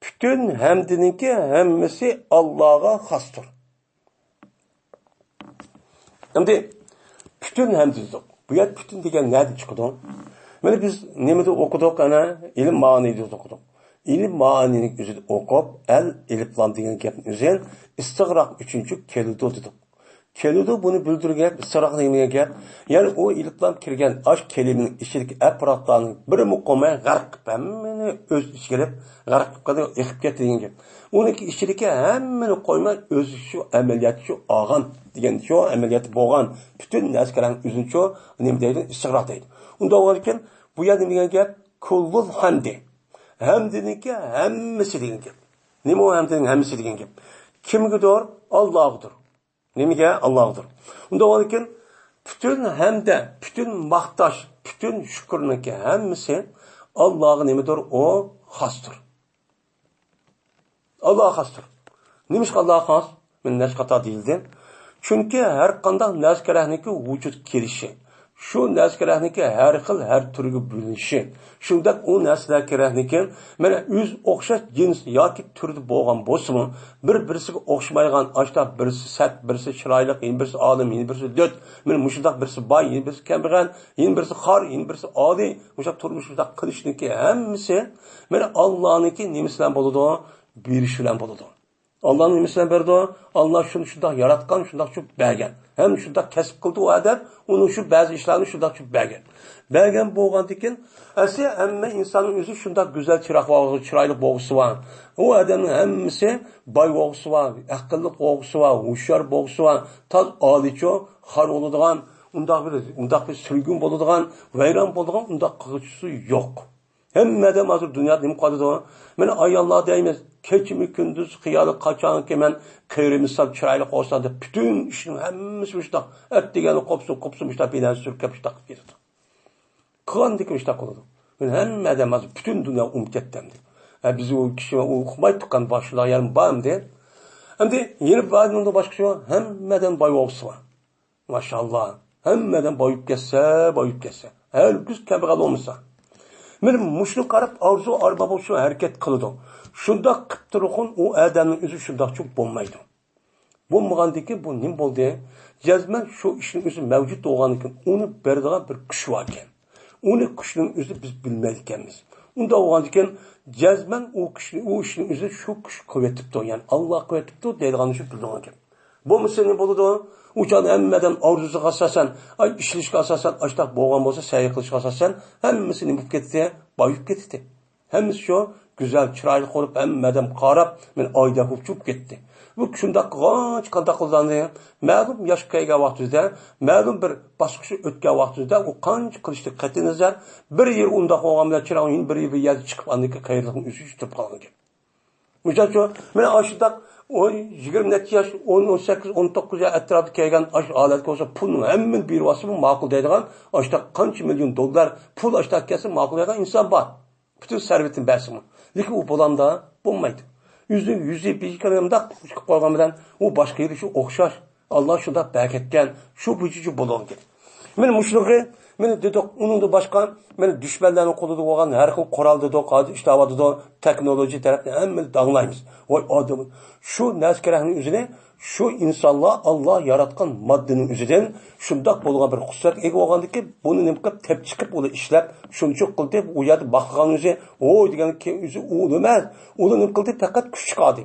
Bütün hamdininki hemmisi Allah'a hastır. Hem de bütün hamdi dedik. Bu yer bütün degen nerede çıkıyor? Böyle biz nemede okuduk ana ilim maniydi okuduk. İlim maninin üzeri okup el eliflam degen gapni üzeri istig'roq üçüncü keludi dedik. Keludi bunu bildirgan istig'roq degan gap, ya'ni u eliflam kirgan ash kelimenin ichidagi afrotlarning bir muqomay g'arq qilib hammani o'z ichiga ilib g'arq qilib eqib ketdi degan gap. Uniki ichidagi hammani qo'ymay o'zi shu amaliyot shu olgan degan shu amaliyot bo'lgan butun narsalarning o'zini shu nima deydi? Istig'roq deydi. Unda bo'lgan bu yerda nima degan gap? Kullul hamdi. Hamdiniki hammasi degan gap. Nima u hamdining hammasi degan gap? Kimgadir? Allohgadir. Nimaga? Allohgadir. Unda bo'lgan bütün hamda, bütün maqtash, bütün shukurniki hammasi Allohga nimadir? O xosdir. Allohga xosdir. Nimishqa Allohga xos? Men nechta xato deyildi. Chunki har qanday narsalarniki vujud kelishi, shu narsalarniki har xil har turga bo'linishi, shundak u narsalar kerakniki mana o'z o'xshash jins yoki turda bo'lgan bo'lsa-mu, bir-birisiga o'xshamaydigan ashta birisi sat, birisi chiroyli, yana birisi olim, yana birisi do't, mana mushundaq birisi boy, yana birisi kambag'al, yana birisi xor, yana birisi odiy, musha turmush shundaq qilishniki hammasi mana Allohniki nimasi bilan bo'ladi? Berishi bilan bo'ladi. Allah'ın nimesi bilan berdi? Allah şunu şundaq yaratgan, şundaq şu bergan. Hem şundaq kasb qildi u adam, onun şu ba'zi ishlarni şundaq şu bergan. Bergan bo'lgandan asli hamma insonning o'zi shundaq go'zal chiroq va chiroyli bo'g'isi bor. U odamning hammasi boy bo'g'isi bor, aqlli bo'g'isi bor, hushyor bo'g'isi bor, toz olicho, xor bo'ladigan, undaq bir surgun bo'ladigan, vayron bo'ladigan undaq qilg'uchisi yo'q. Hamma odam hozir dunyoda nima qiladi? Mana ayollar deymiz, kechimi kunduz xiyoli qachonki men qiyrimsam chiroyli bo'lsam deb butun ishning hammasi shundoq ertagani qopsin qopsin shundoq bilan surkab shundoq qilib ketadi. Qilgandiki shundoq qiladi. Men hamma odam hozir butun dunyo umid ketdim deb. Biz u kishi u uqmay tuqqan boshlar yarim bormi deb. Endi yana ba'zi boshqa shu hammadan boy bo'lsa bor. Maşallah. Hammadan boyib ketsa, boyib ketsa. Har kuz kambag'al bo'lmasa. Men muşnu qarab arzu arba bo'lsa harakat qiladi. Shundoq qilib turg'un u odamning o'zi shundoq cho'p bo'lmaydi. Bo'lmagandiki bu nima bo'ldi? Jazman shu ishning o'zi mavjud bo'lgandan keyin uni beradigan bir kuch bor ekan. Uni kuchning o'zi biz bilmaydi ekanmiz. Unda bo'lgandan keyin jazman u kuchni, u ishning o'zi shu kuch quvvatibdi, ya'ni Alloh quvvatibdi deydigan shu bildigan ekan. Bo'lmasa nima bo'ladi? U jon hammadan orzusiga asosan, ay ishlashga asosan, ashtaq bo'lgan bo'lsa, sa'y qilishga asosan, hammasi nima bo'lib ketdi? Boyib ketdi. Hammasi shu go'zal, chiroyli qilib, hammadan qarab, men oyda bo'lib chiqib ketdi. Bu shundoq qancha qanday qilganda, ma'lum yoshga kelgan vaqtida, ma'lum bir bosqichni o'tgan vaqtida u qancha qilishdi qat'iy nazar, bir yil undoq bo'lgan bilan chiroyli, bir yil bir yerga chiqib, andiki qayerlikni o'zi turib qolgan ekan. Misol uchun, mana shundoq 20 necha yosh, 10, 18, 19 yosh atrofida kelgan ash holatga bo'lsa, pulning hammani berib olsa, bu ma'qul deydigan, ashta qancha million dollar pul ashta kelsa ma'qul deydigan inson bor. Butun sarvatini bersin. Lekin u bo'lamda bo'lmaydi. Yuzi bir kalamda chiqib qolgan bilan u boshqa yeri shu o'xshash. Alloh shundoq barkatgan, shu bujuchi bo'lgan. Men mushlug'i, men dedik, uningda boshqa, men dushmanlarning qo'lida bo'lgan har xil qurol dedik, hozir ishlayotdi, texnologiya tarafini hammani danglaymiz. Voy odam, shu narsalarning o'zini shu insonlar Alloh yaratgan moddaning o'zidan shundoq bo'lgan bir xususiyatga ega bo'lgandiki, buni nima qilib tep chiqib uni ishlab, shuncha qildi, u yerda baqgan o'zi, oy degan o'zi u emas, uni nima qildi, faqat kuch chiqardi.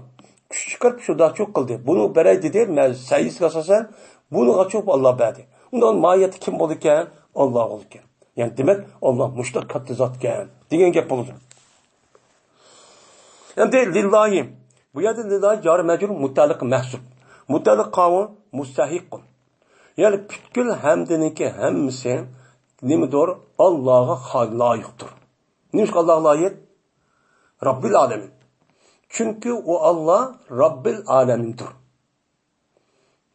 Kuch chiqarib shundoq qildi. Buni beray dedi, men sayizga asosan buni qochib Alloh berdi. Undan mahiyati kim bo'ldi ekan? Alloh bo'ldi ekan. Ya'ni demak, Alloh mushtaq katta zot ekan degan gap bo'ldi. Endi lillahi. Bu yerda lillahi jori majrur mutaliq mahsub. Mutaliq qavm mustahiqqun. Ya'ni butkul hamdiniki hammasi nimadir Allohga loyiqdir. Nima Allohga loyiq? Robbil alamin. Chunki u Alloh Robbil alamindir.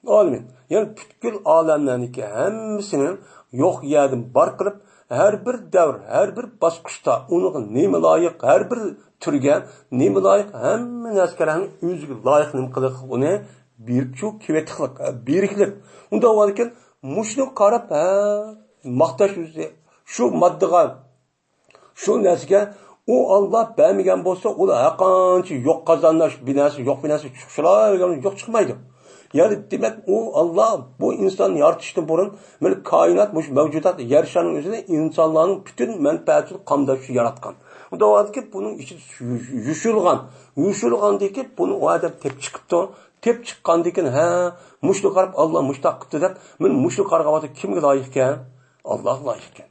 Alamin. Ya'ni butkul olamlarniki hammasini yo'q yerdan bor qilib, Her bir davr, her bir bosqichda unga nima loyiq, her bir turga nima loyiq, hamma narsalarni o'ziga loyiq nima qilib, uni berib kevatiqlik, beriklik. Unda ekan mushuni qarab, ha, maqtash o'zi shu moddaga, shu narsaga u Alloh bermagan bo'lsa, ular har qancha yo'q qozonlash binasi, yo'q binasi chiqshalar yo'q chiqmaydi. Yani demek o Allah bu insan yaratışdan burun böyle kainat, bu mevcudat, yer şarının üzerinde insanların bütün menfaatini kamdaşı yaratkan. O da vardı ki bunun içi yuşulgan. Yuşulgandaki bunu o adam tep çıkıptı. Tep çıqqandaki ha muşlu qarab Allah muştaq qıptı deb, men muşlu qarğavatı kimge layıq ekan? Allah layıq ekan.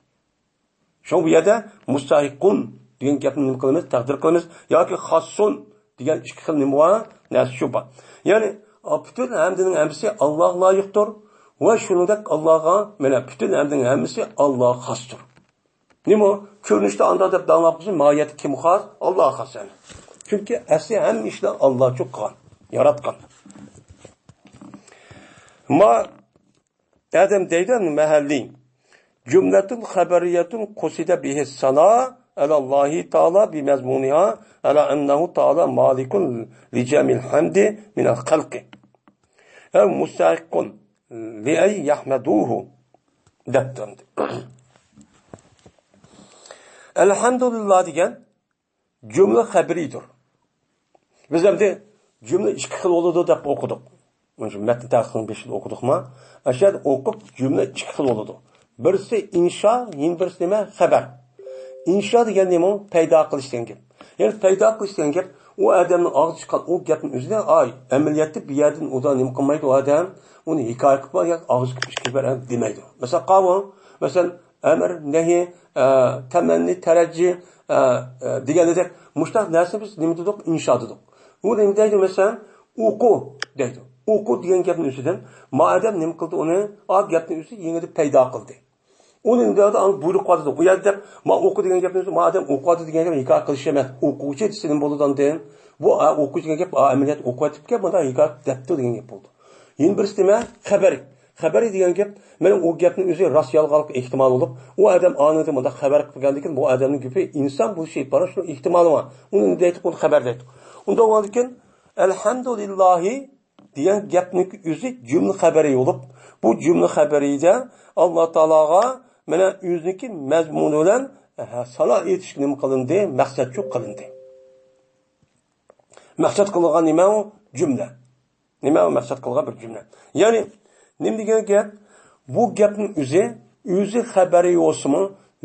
Şo bu yerdə mustahiqun degan gapni nima qilamiz? Taqdir qilamiz yoki xassun degan ikki xil nima bor? Narsa shu bor. Ya'ni bütün hamdining hammasi Allohga loyiqdir va shuningdek Allohga mana bütün hamdining hammasi Allohga xosdir. Nima? Ko'rinishda anda deb danlab qilsa, mohiyati kim xos? Allohga xos yani. Chunki asli hamma ishlar Alloh qilgan, yaratgan. Ma Adam deydi mahalli cümletun haberiyetun qusida bihi sana alallahi taala bi mazmuniha ala ennehu taala malikun li cemil hamdi minel halqi ev mustahikkun li ey yahmeduhu debdi. Elhamdülillah degan cümle haberidir. Biz hem de cümle iki xil oldu deb okuduk. Metni tahqiqinin 5 yıl okuduk mu? Aşağıda okup cümle iki xil oldu. Birisi inşa, yine birisi nima? Xabar. İnşa degan nima? Paydo qilish degan gap. Ya'ni paydo qilish degan gap, u odamning og'zi chiqqan u gapning o'zida ay amaliyotda bir yerdan udan nima qilmaydi u odam, uni hikoya qilib yoki og'zi chiqib demaydi. Masalan, qavm, masalan, amr, nahiy, tamanni, tarajji degandek mushtaq narsa biz nima dedik? İnşa dedik. U nima deydi masalan? O'qu deydi. O'qu degan gapning o'zidan ma odam nima qildi uni? A gapning o'zi yengilib paydo qildi. Onun dedi an buyruq qildi. U yerda ma o'qu degan gapni o'zi ma odam o'qiydi degan gap hikoya qilish emas. O'quvchi desa bo'ladi degan. Bu o'quvchi degan gap amaliyot o'qiyotibga bunda hikoya debdi degan gap bo'ldi. Yana birisi nima? Xabar. Xabar degan gap mana u gapning o'zi rost yolg'onlik ehtimoli bo'lib, u odam onida bunda xabar qilgandan keyin bu odamning gapi inson bo'lishi bor, shuni ehtimoli bor. Uni deydi, uni xabar deydi. Unda bo'lgan elhamdülillahi degan gapning o'zi jumla xabari bo'lib, bu jumla xabarida Alloh taologa mana o'ziniki mazmuni bilan sano etish nima qilindi? Maqsad shu qilindi. Maqsad qilgan nima u? Jumla. Nima u maqsad qilgan bir jumla. Ya'ni nima degan gap? Bu gapning o'zi xabari yo'qmi,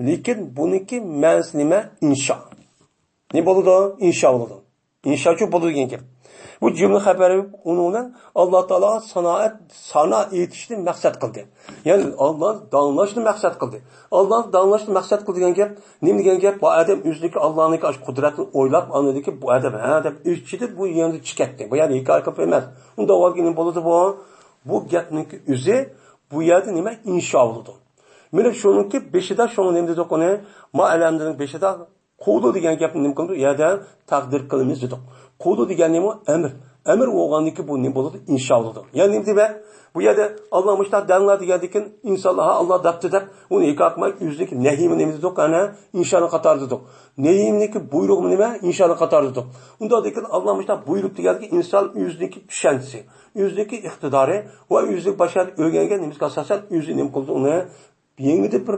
lekin buniki ma'nosi nima? Insho. Nima bo'ladi? Insho bo'ladi. İnşa shu bo'ladi degan gap. Bu cümle xabari uni bilan Alloh taolo sanoat, sano etishni maqsad qildi. Ya'ni Alloh danlashni maqsad qildi. Alloh danlashni maqsad qildi degan gap, nima degan gap? Bu odam o'ziniki Allohniki qudratini o'ylab, anadiki bu odam ha deb ichida bu yerni chiqatdi. Bu ya'ni hikoya qilib emas. Unda avvalgi nima bo'ladi bu? Bu gapniki o'zi bu yerda nima insho bo'ladi. Mana shuniki beshida shuni nima dedik uni? Ma alamdining beshida quvdu degan gapni nima qildi? U yerda taqdir qilamiz dedik. Quvdu degan nima? Amr. Amr bo'lgandiki bu nima bo'ladi? Insho bo'ladi. Ya'ni nima demak? Bu yerda Alloh mushtaq danlar degandikin insonlar ha Alloh debdi deb uni hikoya qilmay o'ziniki nahiymi nima dedik? Ana inshoni qatori dedik. Nahiyimniki buyrug'mi nima? Inshoni qatori dedik. Unda degan Alloh mushtaq buyruq deganki inson o'ziniki tushanchisi, o'ziniki iqtidori va o'zi boshqa o'rgangan nimasiga asosan o'zi nima qildi uni yengidi bir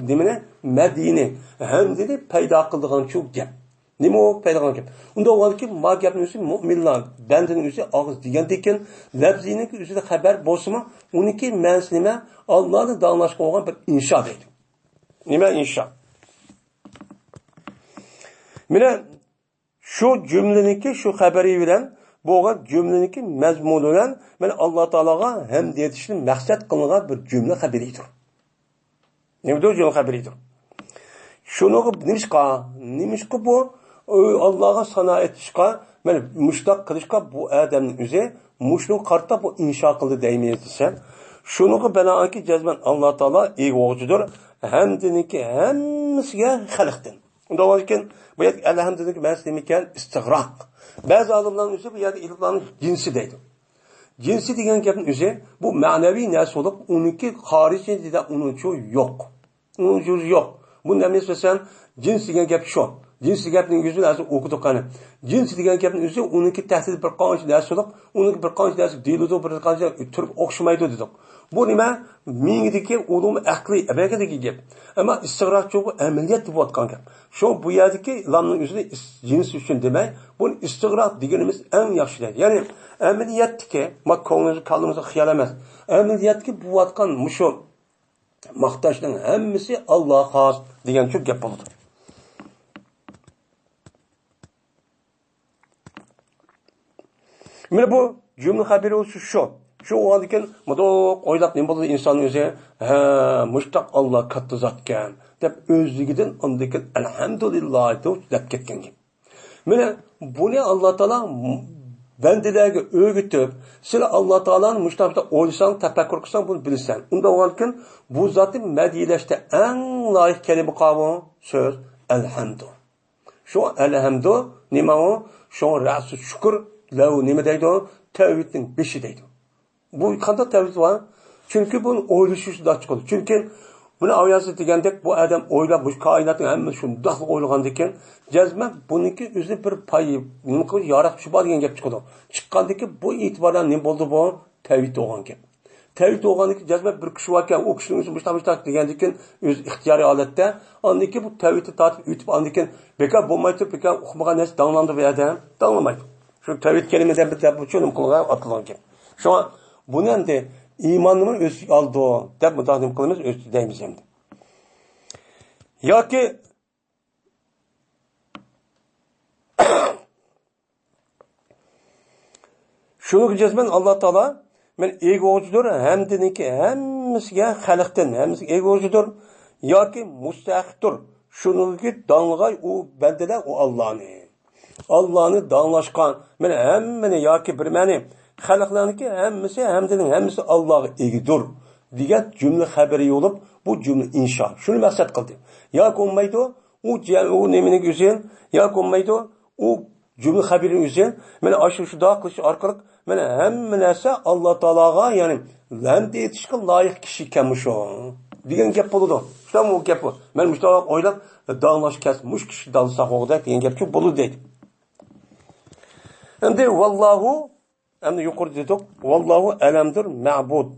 nimani madini hamdini paydo qildigan shu gap. Nima u paydo qilgan gap? Unda avvalki ma gapning o'zi mu'minlar bandining o'zi og'iz degandekin lafziniki o'zida xabar bo'lsa-mu, uniki ma'nosi nima? Allohni danlashga bo'lgan bir insho deydi. Nima insho? Mana shu jumlaniki shu xabari bilan bo'lgan jumlaniki mazmuni bilan mana Alloh taologa hamd etishni maqsad qilingan bir jumla xabaridir. Nima jumla xabaridir? Shuni nimishqa, nimishqa bu Allohga sano etishga, mana mushtaq qilishga bu odamning o'zi mushuni qarta bu insho qildi deymiz desa, shuniga binoanki jazman Alloh taolo eg'uvchidir, hamdiniki hammasiga xalqdan. Unda lekin bu yerda elhamdiniki ma'nosi nima ekan? Istig'roq. Ba'zi olimlarning o'zi bu yerda ilmlarning jinsi deydi. Jinsi degan gapning o'zi bu ma'naviy narsa bo'lib, uniki xorijida uning yo'q. Onun yo'q. Bunda mesela cins degan gap shu. Cins gapning o'zini hozir o'qidik qani. Cins degan gapning o'zi uniki tahdid bir qancha narsa bo'lib, uniki bir qancha narsa deyiladi, bir qancha tur o'xshamaydi dedik. Bu nima? Mingdiki ulum aqliy abakadagi gap. Ammo istig'roqchi bu amaliyat deb aytgan gap. Shu bu yerdagi lamning o'zini jins uchun demay, buni istig'roq deganimiz eng yaxshi deydi. Ya'ni amaliyatdiki, ko'nglingiz, kallamizga xiyol emas. Amaliyatdiki bu aytgan mushu maqtashning hammasi Allohga xos degan shu gap bo'ladi. Mana bu jumla xabari olsa shu. Shu olgandan mundoq o'ylab nima bo'ladi inson o'zi, ha, mushtaq Alloh katta zotkan deb o'zligidan undan alhamdulillah deb ketgan gap. Mana buni Alloh taolo bandalarga o'rgatib, sizlar Alloh taoloni mushtaqda o'ylasang, tafakkur qilsang, buni bilsan. Unda bo'lgandan bu zotni madhiyalashda eng loyiq kalima qavm so'z alhamdu. Shu alhamdu nima u? Shu ra'si shukr lav nima deydi? Tavhidning beshi deydi. Bu qanday tavhid var? Chunki buni o'ylash shunday chiqadi. Chunki buni oyosi degandek bu odam o'ylab bu koinotning hammasi shundoq o'ylagandan keyin jazman buniki o'zi bir payi nima qilib yaratib bor degan gap chiqadi. Chiqqandan keyin bu e'tibordan nima bo'ldi bu? Tavhid bo'lgan gap. Tavhid bo'lgandan keyin jazman bir kishi bor ekan, u kishining o'zi mushtaq degandan keyin o'z ixtiyoriy holatda andan keyin bu tavhidni tortib o'tib andan keyin bekor bo'lmay turib bekor uqmagan narsa danglandi bu yerda, danglamaydi. Shu tavhid kalimadan bir bu nima qilgan atilgan gap. Shu buni endi iymonni o'z oldi deb mudahim qilamiz, o'z deymiz endi. Yoki shuni jazman Alloh taolo men egochidir, hamdiniki hammasiga xalqdan, hammasiga egochidir yoki mustahikdir. Shuniki danglag'ay u bandalar u Allohni. Allohni danglashgan, men hammani yoki bir meni xalqlarniki hammasi hamdining hammasi Allohga egidir degan jumla xabari bo'lib, bu jumla insho. Shuni maqsad qildi. Yoki bo'lmaydi, u nimaning o'zi, yoki bo'lmaydi, u jumla xabarining o'zi mana shu shundoq qilish orqali mana hamma narsa Alloh taologa, ya'ni hamd etishga loyiq kishi ekan shu degan gap bo'ladi. Shu bu gap bu. Men mushtaq o'ylab danglash kas mush kishi dansa xo'g'da degan gap bo'ladi deydi. Endi vallohu endi yuqori dedik, vallohu alamdir ma'bud.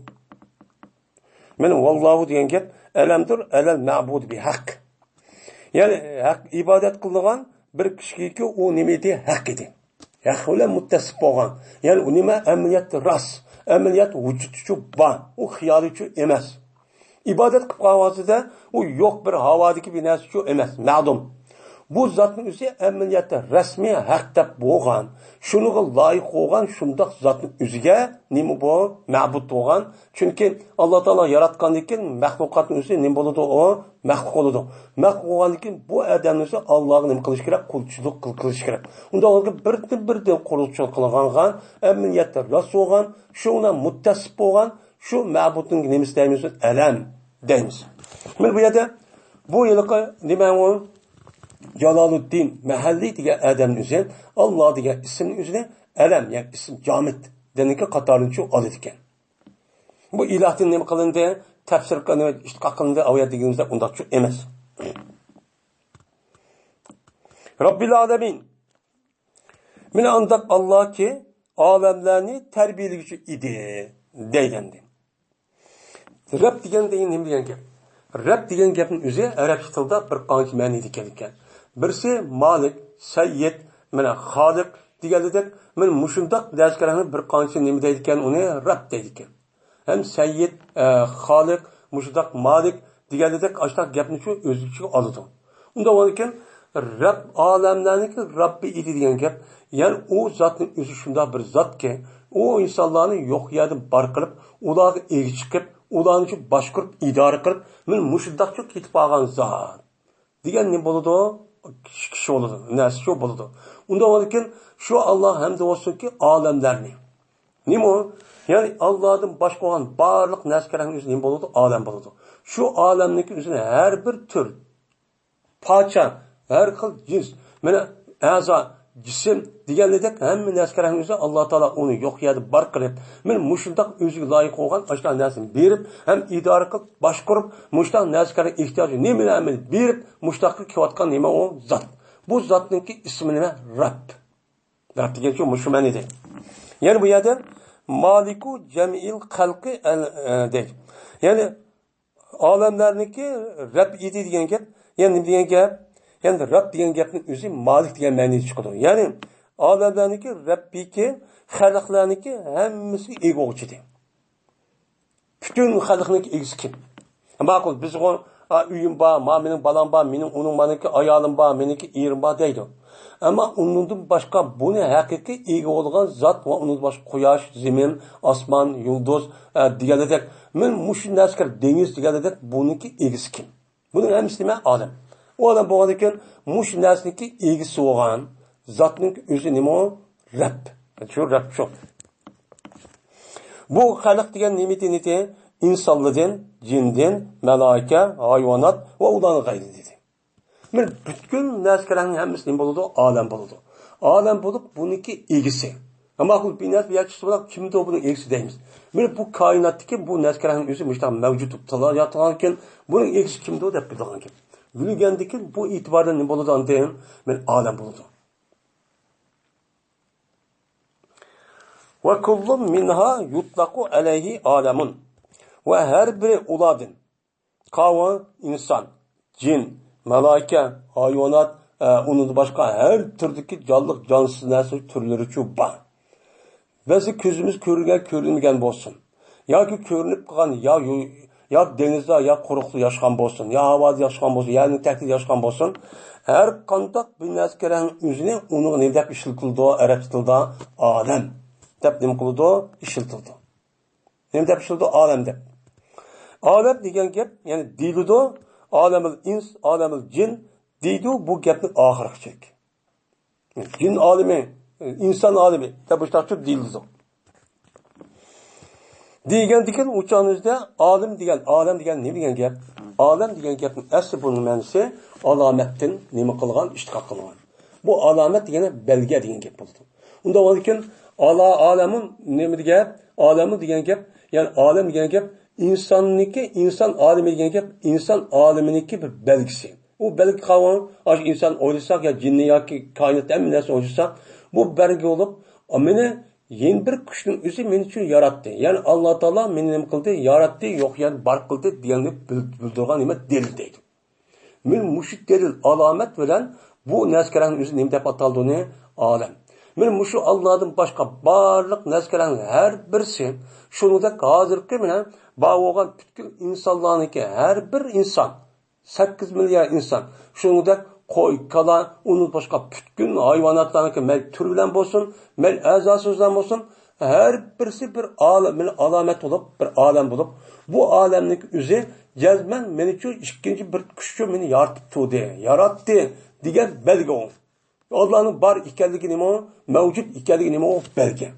Mana vallohu degan gap alamdir alal ma'bud bi haq. Ya'ni haq ibodat qilgan bir kishiki u nima edi? Haq edi. Haq bilan muttasif bo'lgan. Ya'ni u nima? Amaliyat rost, amaliyat vujudchi bor, u xiyoliy emas. Ibodat qilib qolgan u yo'q bir havodagi bir narsa emas, ma'lum. Bu zotning o'zi amaliyotda rasmiy haq deb bo'lgan, shuniga loyiq bo'lgan shundoq zotning o'ziga nima bu ma'bud bo'lgan. Chunki Alloh taolo yaratgandan keyin maxluqotning o'zi nima bo'ladi? U maxluq bo'ladi. Maxluq bo'lgandan keyin bu odamning o'zi Allohga nima qilish kerak? Qulchilik qilish kerak. Unda ularga birdan qulchilik qilgan, amaliyotda rost bo'lgan, shunga muttasif bo'lgan shu ma'budning nimasi deymiz? Alam deymiz. Mana bu yerda bu yilqi nima u? Jalaluddin Mahalliy degan odamning o'zi Alloh degan ismning o'zini alam, ya'ni ism jamid deniki qatorunchi oladi ekan. Bu ilohdan nima qilindi? Tafsir qilindi, ishtiqoq qilindi, oyat deganimizda undaqchi emas. Robbil alamin. Mana undaq Allohki olamlarni tarbiyalaguchi edi deydi. Rob degan nima degan gap? Rab degan gapning o'zi arab tilida bir qancha ma'noda kelgan. Birisi Malik, Sayyid, mana Xoliq deganidek, mana mushundoq narsalarni bir qancha nima deydi ekan, uni Rab deydi ekan. Ham Sayyid, Xoliq, mushundoq Malik deganidek ashtaq gapni shu o'z ichiga oladi. Unda ekan Rab olamlarniki Robbi edi degan gap, ya'ni u zotning o'zi shundoq bir zotki, u insonlarni yo'q yerdan bor qilib, ularga ega chiqib, ularni shu boshqurib, idora qilib, men mushundoqcha ketib qolgan zot degan nima bo'ladi? Kishi bo'ladi, narsa shu bo'ladi. Unda lekin shu Alloh hamd bo'lsinki olamlarni. Nima u? Ya'ni Allohdan boshqa bo'lgan barliq narsalarning o'zi nima bo'ladi? Olam bo'ladi. Shu olamniki o'zini har bir tur, parcha, har xil jins, mana a'zo, jisim deganidek hamma narsalarni o'zi Alloh taolo uni yo'q yerda bor qilib, men mushundaq o'ziga loyiq bo'lgan ashlar narsani berib, ham idora qilib, boshqarib, mushtaq narsalarga ehtiyoji nimalarni berib, mushtaqqa kelayotgan nima u zot. Bu zotningki ismi nima? Rabb. Rabb degan shu mushu ma'nida. Ya'ni bu yerda Maliku cemil xalqi deydi. Ya'ni olamlarniki Rabb edi degan gap, ya'ni nima degan gap? Ya'ni Rabb degan gapning o'zi Malik degan ma'noda chiqadi. Ya'ni olamlarniki Rabbiki, xalqlarniki hammasiga ega bo'luvchi. Butun xalqniki egasi kim? Ma'qul biz uyim bor, ma mening bolam bor, mening uning maniki ayolim bor, meniki erim bor deydi. Ammo undan boshqa buni haqiqiy ega bo'lgan zot va undan boshqa quyosh, zamin, osmon, yulduz deganidek, men mushu narsalar dengiz deganidek buniki egasi kim? Buning hammasi nima? Olam. U odam bo'lgan ekan, mushu narsaniki egasi bo'lgan zotning o'zi nima u? Rabb. Shu Rabb shu. Bu xalq degan nima dedi? İnsanlardan, cinden, malaika, hayvanat va ularning g'ayri dedi. Men bütün narsalarning hammasi nima bo'ladi? Olam bo'ladi. Olam bo'lib, buniki egisi. Ammo bir narsa bir chiqsa bo'ladi, kimdir buning egisi deymiz. Men bu koinotdagi bu narsalarning o'zi mushtaq mavjud bo'lib ekan, buning egisi kimdir deb bilgan ekan. Bilgandiki bu e'tibordan nima bo'ladi andan? Men olam bo'ladi. Va kullun minha yutlaqu alayhi alamun. Va har biri ulardan qavm, inson, jin, malaika, hayvonot, undan boshqa har turdagi jonliq, jonsiz narsa turlari chu bor. Ba'zi ko'zimiz ko'rgan, ko'rinmagan bo'lsin, yoki ko'rinib qolgan, yo dengizda, yo quruqda yashagan bo'lsin, yo havoda yashagan bo'lsin, ya'ni tagida yashagan bo'lsin, har qanday bir narsaning o'zini uni nima deb ishlatildi arab tilida? Olam deb nima qildi? Ishlatildi. Nima deb ishlatildi? Olam deb. Olam degan gap, ya'ni deyildi, olamil ins, olamil jin deydi, bu gapning oxirgi. Jin olimi, inson olimi deb ishlatilib deyildi. Degan degan uçağınızda alim degan, olam degan nima degan gap? Olam degan gapning asli buning ma'nosi alomatdan nima qilgan, ishtiqoq qilgan. Bu alomat degani belga degan gap bo'ldi. Unda lekin alamun nima degan gap? Alamun degan gap, ya'ni olam degan gap insonniki, inson olimi degan gap, inson oliminiki bir belgisi. U belgi qavm, aş inson o'ylasak ya jinni yoki koinotda hamma narsa o'ylasak, bu belgi bo'lib, meni yeni bir kuchning o'zi men uchun yaratdi. Ya'ni Alloh taolo meni nima qildi? Yaratdi, yo'q yani bar qildi deganni bildirgan nima delil deydi. Men mushu delil alomat bilan bu narsalarning o'zi nima deb ataldi uni? Olam. Men mushu Allohdan boshqa barliq narsalarning har birisi, shuningdek hozirgi bilan bor bo'lgan butkul insonlarniki har bir inson, 8 milliard inson, shuningdek qo'y, kala, undan boshqa butkul hayvonotlarniki mayli tur bilan bo'lsin, mayli a'zosi bilan bo'lsin, har birisi bir olam, bir alomat bo'lib, bir olam bo'lib, bu olamning o'zi jazman men uchun ikkinchi bir kuchchi meni yaratib turdi, yaratdi degan belgi u. Allohning bor ekanligi nima u? Mavjud ekanligi nima u? Belgi.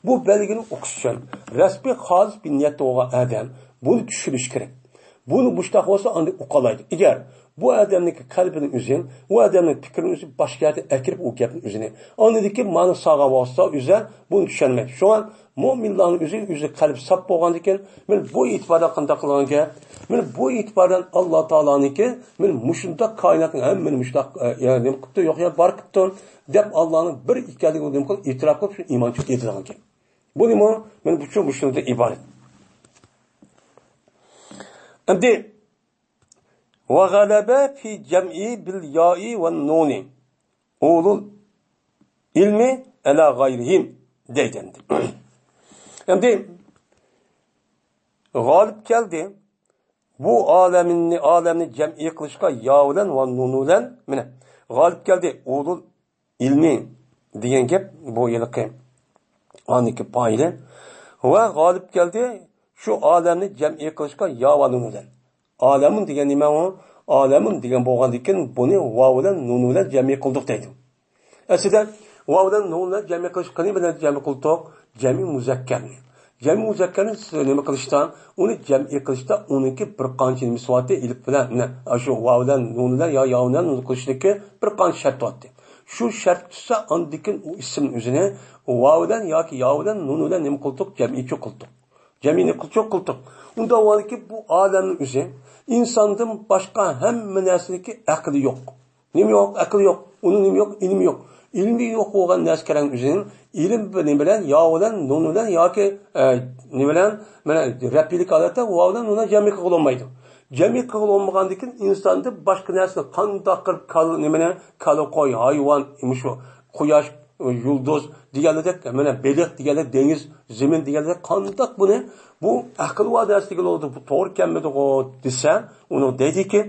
Bu belgini o'qish uchun rasmiy xolis bir niyatda bo'lgan odam buni tushunish kerak. Buni mushtaq bo'lsa unda o'qolaydi. Agar bu odamniki qalbining o'zi, u odamning fikrining o'zi boshqa yerga akirib u gapning o'zini. Undaki ma'no sog'an bo'lsa o'zi buni tushunmaydi. Shu an mo'minlarning o'zi o'zi qalbi sap bo'lgandan keyin men bu e'tibordan qanday qilgan gap? Men bu e'tibordan Alloh taoloniki men mushunda koinotning hammani mushtaq nima qilibdi, yo'q ya bor qilibdi deb Allohning bir ekanligini nima qilib e'tirof qilib shu iymon keltirgan gap. Bu nima? Men bu uchun shunday iborat. Endi va g'alaba fi jam'i bil ya'i van nuni ulul ilmi ala g'ayrihim deydi endi. Endi g'olib keldi bu olamni jam'i qilishga ya bilan va nun bilan mana g'olib keldi ulul ilmi degan gap bu yilqi aniki payli va g'olib keldi shu olamni jam'i qilishga ya va nun bilan. Alamun degan nima u? Alamun degan bo'lgandan keyin buni vav bilan nun bilan jam'i qildik deydi. Aslida vav bilan nun bilan jam'i qilish qanday bilan jam'i qildik? Jam'i muzakkarni. Jam'i muzakkarni nima qilishdan, uni jam'i qilishda uniki bir qancha misvati ilib bilan shu vav bilan nun bilan yo ya bilan nun qilishniki bir qancha shart bor. Shu shart tushsa, andikin u ismni o'zini vav bilan yoki yo bilan nun bilan nima qildik? Jamiychi qildik. Jamiyni qildik. Unda avvalki bu olamning o'zi insondan boshqa hamma narsaniki aqli yo'q. Nima yo'q? Aqli yo'q. Uning nima yo'q? Ilmi yo'q. Ilmi yo'q bo'lgan narsa o'zining ilm nima bilan, yo bilan, nun bilan yoki nima bilan mana rabbiylik holatda vav bilan nun bilan jami qilolmaydi. Jami qilolmagandan keyin insonda boshqa narsani qandoq qilib nimani kala qo'y, hayvon, shu quyosh, yulduz deganlardek, mana beliq deganlar, dengiz, zemin deganlardek qandoq buni bu aql vodasi degan oldi, bu to'g'ri kelmadi desa, uni deydiki,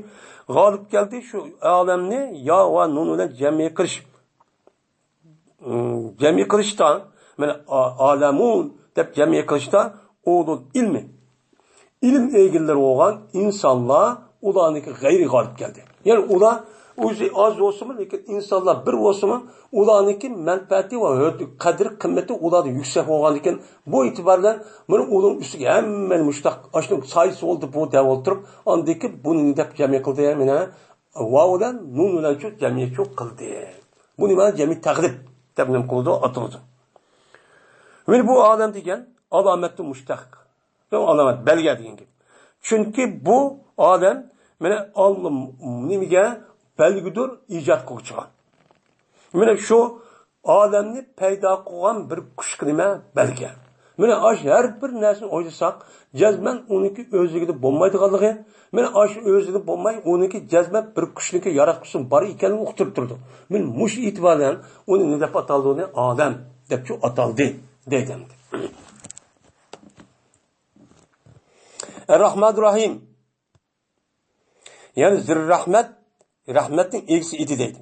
g'olib keldi shu olamni yo va nun bilan jami qilish. Jami qilishda, mana olamun deb jami qilishda ulul ilmi. İlm egileri bo'lgan insonlar ularniki g'ayri g'olib keldi. Ya'ni ular o'zi oz bo'lsinmi, lekin insonlar bir bo'lsinmi, ularniki manfaati va qadr qimmati ularda yuksak bo'lgan ekan. Bu e'tibor bilan mana uning ustiga hammani mushtaq ashuni soyasi bo'ldi bu deb o'tirib, andiki buni deb jami qildi, mana vav bilan nun bilan shu jami qildi. Bu nima jami taqlid deb nima qildi, ataldi. Mana bu olam degan alomatli mushtaq. Bu alomat belga degan gap. Chunki bu olam mana Alloh nimaga belgidir ijod qilgan. Mana shu olamni paydo qilgan bir kuch nima belga. Mana ash har bir narsani o'ylasak, jazman uniki o'zligida bo'lmaydiganligi, mana ash o'zligida bo'lmay, uniki jazman bir kuchniki yaratqusi bor ekanini uqtirib turdi. Men mush e'tibor bilan uni nima deb ataldi, uni olam deb shu ataldi deydi. Er-Rahman Rahim. Ya'ni zir rahmat, rahmatning egisi edi deydi.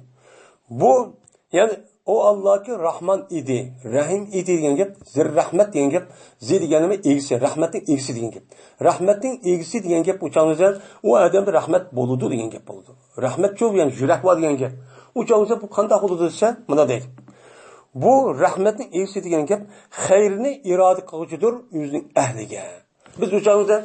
Bu ya'ni o Allohki Rahman idi, Rahim idi degan gap, zir rahmat degan gap, zi deganimi egisi, rahmatning egisi degan gap. Rahmatning egisi degan gap uchangizda u odamda rahmat bo'ladi degan gap bo'ladi. Rahmat cho'v ya'ni yurak bor degan gap. Uchangizda bu qanday bo'ladi desa, buna deydi. Bu rahmatning egisi degan gap xayrni iroda qiluvchidir o'zining ahliga. Biz uchangizda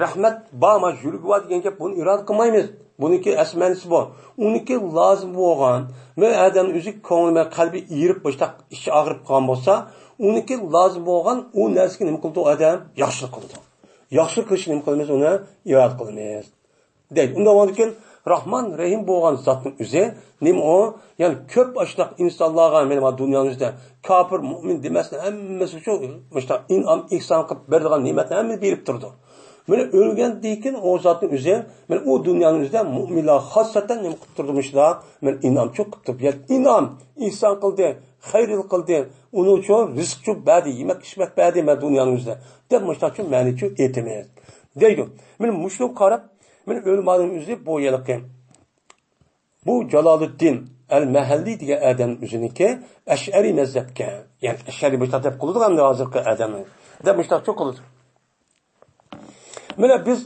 rahmat bormi, yuragi bor degan gap buni iroda qilmaymiz. Buniki asmanisi bor. Uniki lozim bo'lgan, men odam o'zi ko'ngli, qalbi erib, boshda ichi og'rib qolgan bo'lsa, uniki lozim bo'lgan u narsaga nima qildi odam? Yaxshilik qildi. Yaxshilik qilishni nima qilamiz? Uni iroda qilamiz. Deydi. Undan keyin Rahman Rahim bo'lgan zotning o'zi nima u? Ya'ni ko'p ashlaq insonlarga mana bu dunyomizda kofir, mo'min demasdan hammasi shu inom, ihson qilib beradigan ne'matni hammasi berib turdi. Mana o'lgandan keyin o zotning o'zi mana u dunyoning o'zida mo'minlar xossatan nima qilib turdi? Mana inom cho'q qilib turdi. Ya'ni inom, ihson qildi, xayr qildi, uni uchun rizq cho'q berdi, yemak ichmak berdi mana dunyoning o'zida. Deb mushta uchun ma'ni cho'q aytamiz. Deydi. Mana mushuni qarab, mana o'lmaning o'zi bu yiliqi. Bu Jaloliddin al-Mahalliy degan odam o'ziniki Ash'ari mazhabga, ya'ni Ash'ari mushta deb qiladi hamda hozirgi odamni. Deb mushta cho'q qiladi. Mana biz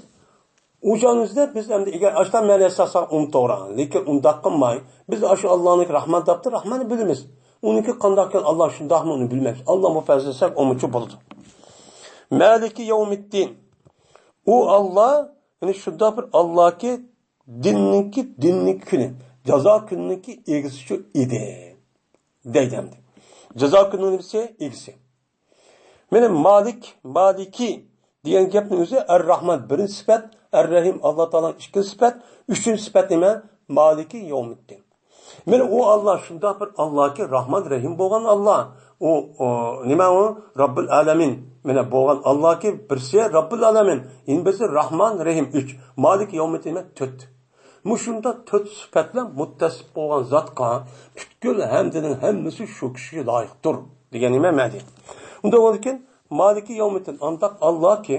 o'shanizda biz endi agar ashtan ma'ni asosan um to'g'ri, lekin undaq qilmay, biz shu Allohning Rahman debdi, Rahmanni bilamiz. Uniki qandoq ekan Alloh shundoqmi uni bilmaymiz. Alloh mufazzilsak umuchi bo'ladi. Maliki yawmiddin. U Alloh, ya'ni shundoq bir Allohki dinninki dinning kuni, jazo kuniniki egisi shu edi. Deydi endi. Jazo kunining nimasi? Egisi. Mana Malik, Maliki degan gapning o'zi Er-Rahman birinchi sifat, Er-Rahim Alloh taoloning ikkinchi sifat, uchinchi sifat nima? Maliki yawmiddin. Mana u Alloh shundoq bir Allohki Rahman Rahim bo'lgan Alloh. U nima u? Robbil alamin. Mana bo'lgan Allohki birsi Robbil alamin, endi birsi Rahman Rahim 3, Maliki yawmiddin 4. Mushunda 4 sifat bilan muttasif bo'lgan zotga butkul hamdining hammasi shu kishiga loyiqdir degan nima ma'ni. Unda bo'lgan Maliki yawmiddin andaq Allohki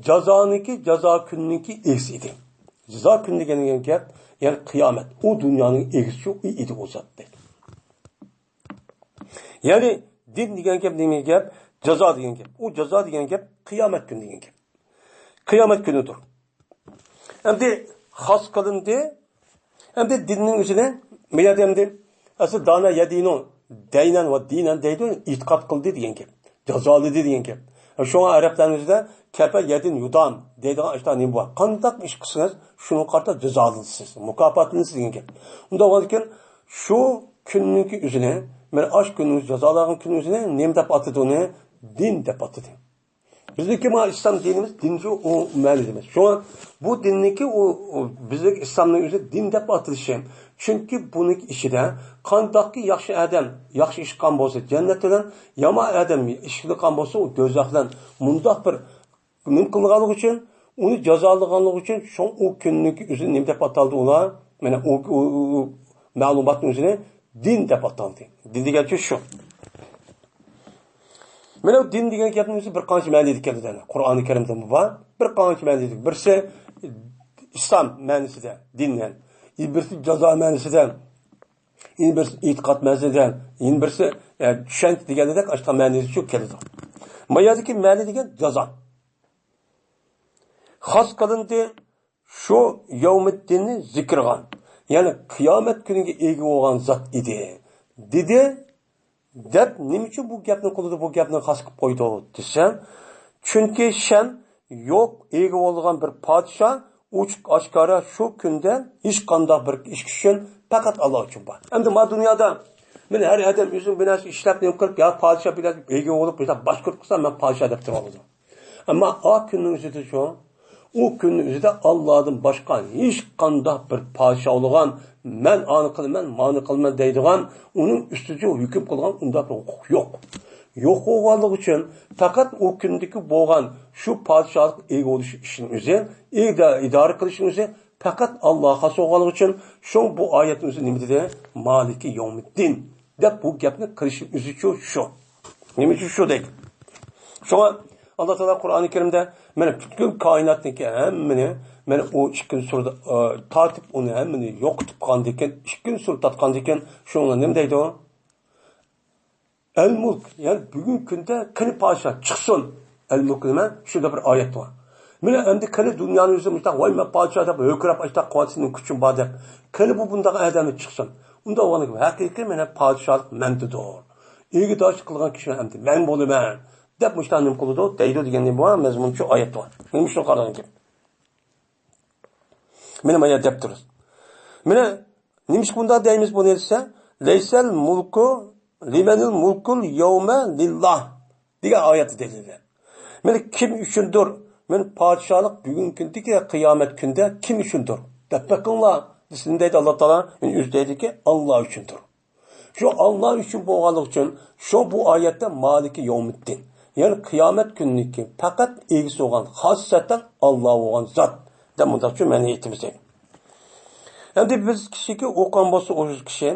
jazoniki jazo kuniniki egisi edi. Jazo kuni degan gap, ya'ni qiyomat, u dunyoning egisi shu edi u zot deydi. Ya'ni din degan gap nima gap? Jazo degan gap. U jazo degan gap qiyomat kuni degan gap. Qiyomat kunidir. Endi xos qilindi. Endi dinning o'zini millat endi asl dona yadinu daynan va dinan deydi, e'tiqod qildi degan gap. Jazolidi degan gap. Shunga arablarimizda kapa yadin yudam deydigan ishlar nima bor? Qandaq ish qilsangiz, shuni qarta jazolanasiz, mukofotlanasiz degan gap. Unda bo'lgan shu kunninki o'zini, mana ash kunni jazolagan kunni o'zini nima deb atadi uni? Din deb atadi. Bizniki ma islom dinimiz dinchi u ma'nida emas. Shunga bu dinniki u bizdagi islomning o'zi din deb atilishi. Chunki buning ichida qandaqki yaxshi odam yaxshi ish qilgan bo'lsa jannat bilan, yomon odam ish qilgan bo'lsa u do'zax bilan mundaq bir nima qilganligi uchun, uni jazolaganligi uchun shu u kunniki o'zini nima deb ataldi ular? Mana u ma'lumotning o'zini din deb ataldi. Din degancha shu. Mana din degan gapning o'zi bir qancha ma'noda keladi. Qur'oni Karimda bor, bir qancha ma'noda. Birisi islom ma'nosida dindan, birisi jazo ma'nosida, birisi e'tiqod ma'nosida, birisi tushuncha deganidek ashqa ma'nosi shu keladi. Mayadagi ma'no degan jazo. Xos qilindi shu yawmiddinni zikrga, ya'ni qiyomat kuniga ega bo'lgan zot edi. Dedi deb nima uchun bu gapni qildi, bu gapni xos qilib qo'ydi desa, chunki shan yo'q ega bo'lgan bir podsho ochiq oshkora shu kunda hech qanday bir ish uchun faqat Alloh uchun bor. Endi ma dunyoda men har odam o'zing bir narsa ishlab nima qilib, yo podsho bilan ega bo'lib, boshqarib qilsa, men podsho deb tura oladi. Ammo o kunning o'zida shu, u kunning o'zida Allohdan boshqa hech qanday bir podsho bo'lgan, men ani qilaman, mani qilaman deydigan, uning ustiga hukm qilgan unda bir huquq yo'q. Yo'q bo'lganligi uchun faqat u kundagi bo'lgan shu podshohlik ega bo'lish ishining o'zi, idora qilishning o'zi faqat Allohga xos bo'lganligi uchun shu bu oyatning o'zi nima dedi? Maliki yawmiddin deb bu gapni qilish o'zi shu. Nima uchun shu deydi? Shunga Alloh taolo Qur'oni Karimda mana butun koinotniki hammani mana u ikkinchi surda tortib uni hammani yo'qotib qolgandan keyin ikkinchi sur tortgandan keyin shunga nima deydi u? El-Mulk, ya'ni bugungi kunda qani podsho chiqsin. El-Mulk nima? Shunda bir oyat bor. Mana endi qani dunyoni o'zi mustaq voy men podsho deb ho'kirab ashtaq quvvatsining kuchim bor deb qani bu bundaqa odamni chiqsin. Unda uni haqiqiy mana podsholik mantidir. Ega dosh qilgan kishi endi men bo'laman deb mushtaq nima qiladi deydi degan bu mazmunchi oyat bor. Mana shuni qarang. Mana mana deb turibmiz. Mana nima ish bunda deymiz buni desa, laysal mulku limanil mulkul yawma lillah degan oyat deyiladi. Mana kim uchundir? Men podshohlik bugungi kundagi qiyomat kunda kim uchundir? Deb baqinglar. Desin deydi Alloh taolo, men o'zi deydiki, Alloh uchundir. Shu Alloh uchun bo'lganligi uchun shu bu oyatda maliki yawmiddin, ya'ni qiyomat kuniki faqat egisi bo'lgan, xossatan Alloh bo'lgan zot deb bundaqcha ma'no aytamiz. Endi biz kishiga o'qigan bo'lsa, o'zi kishi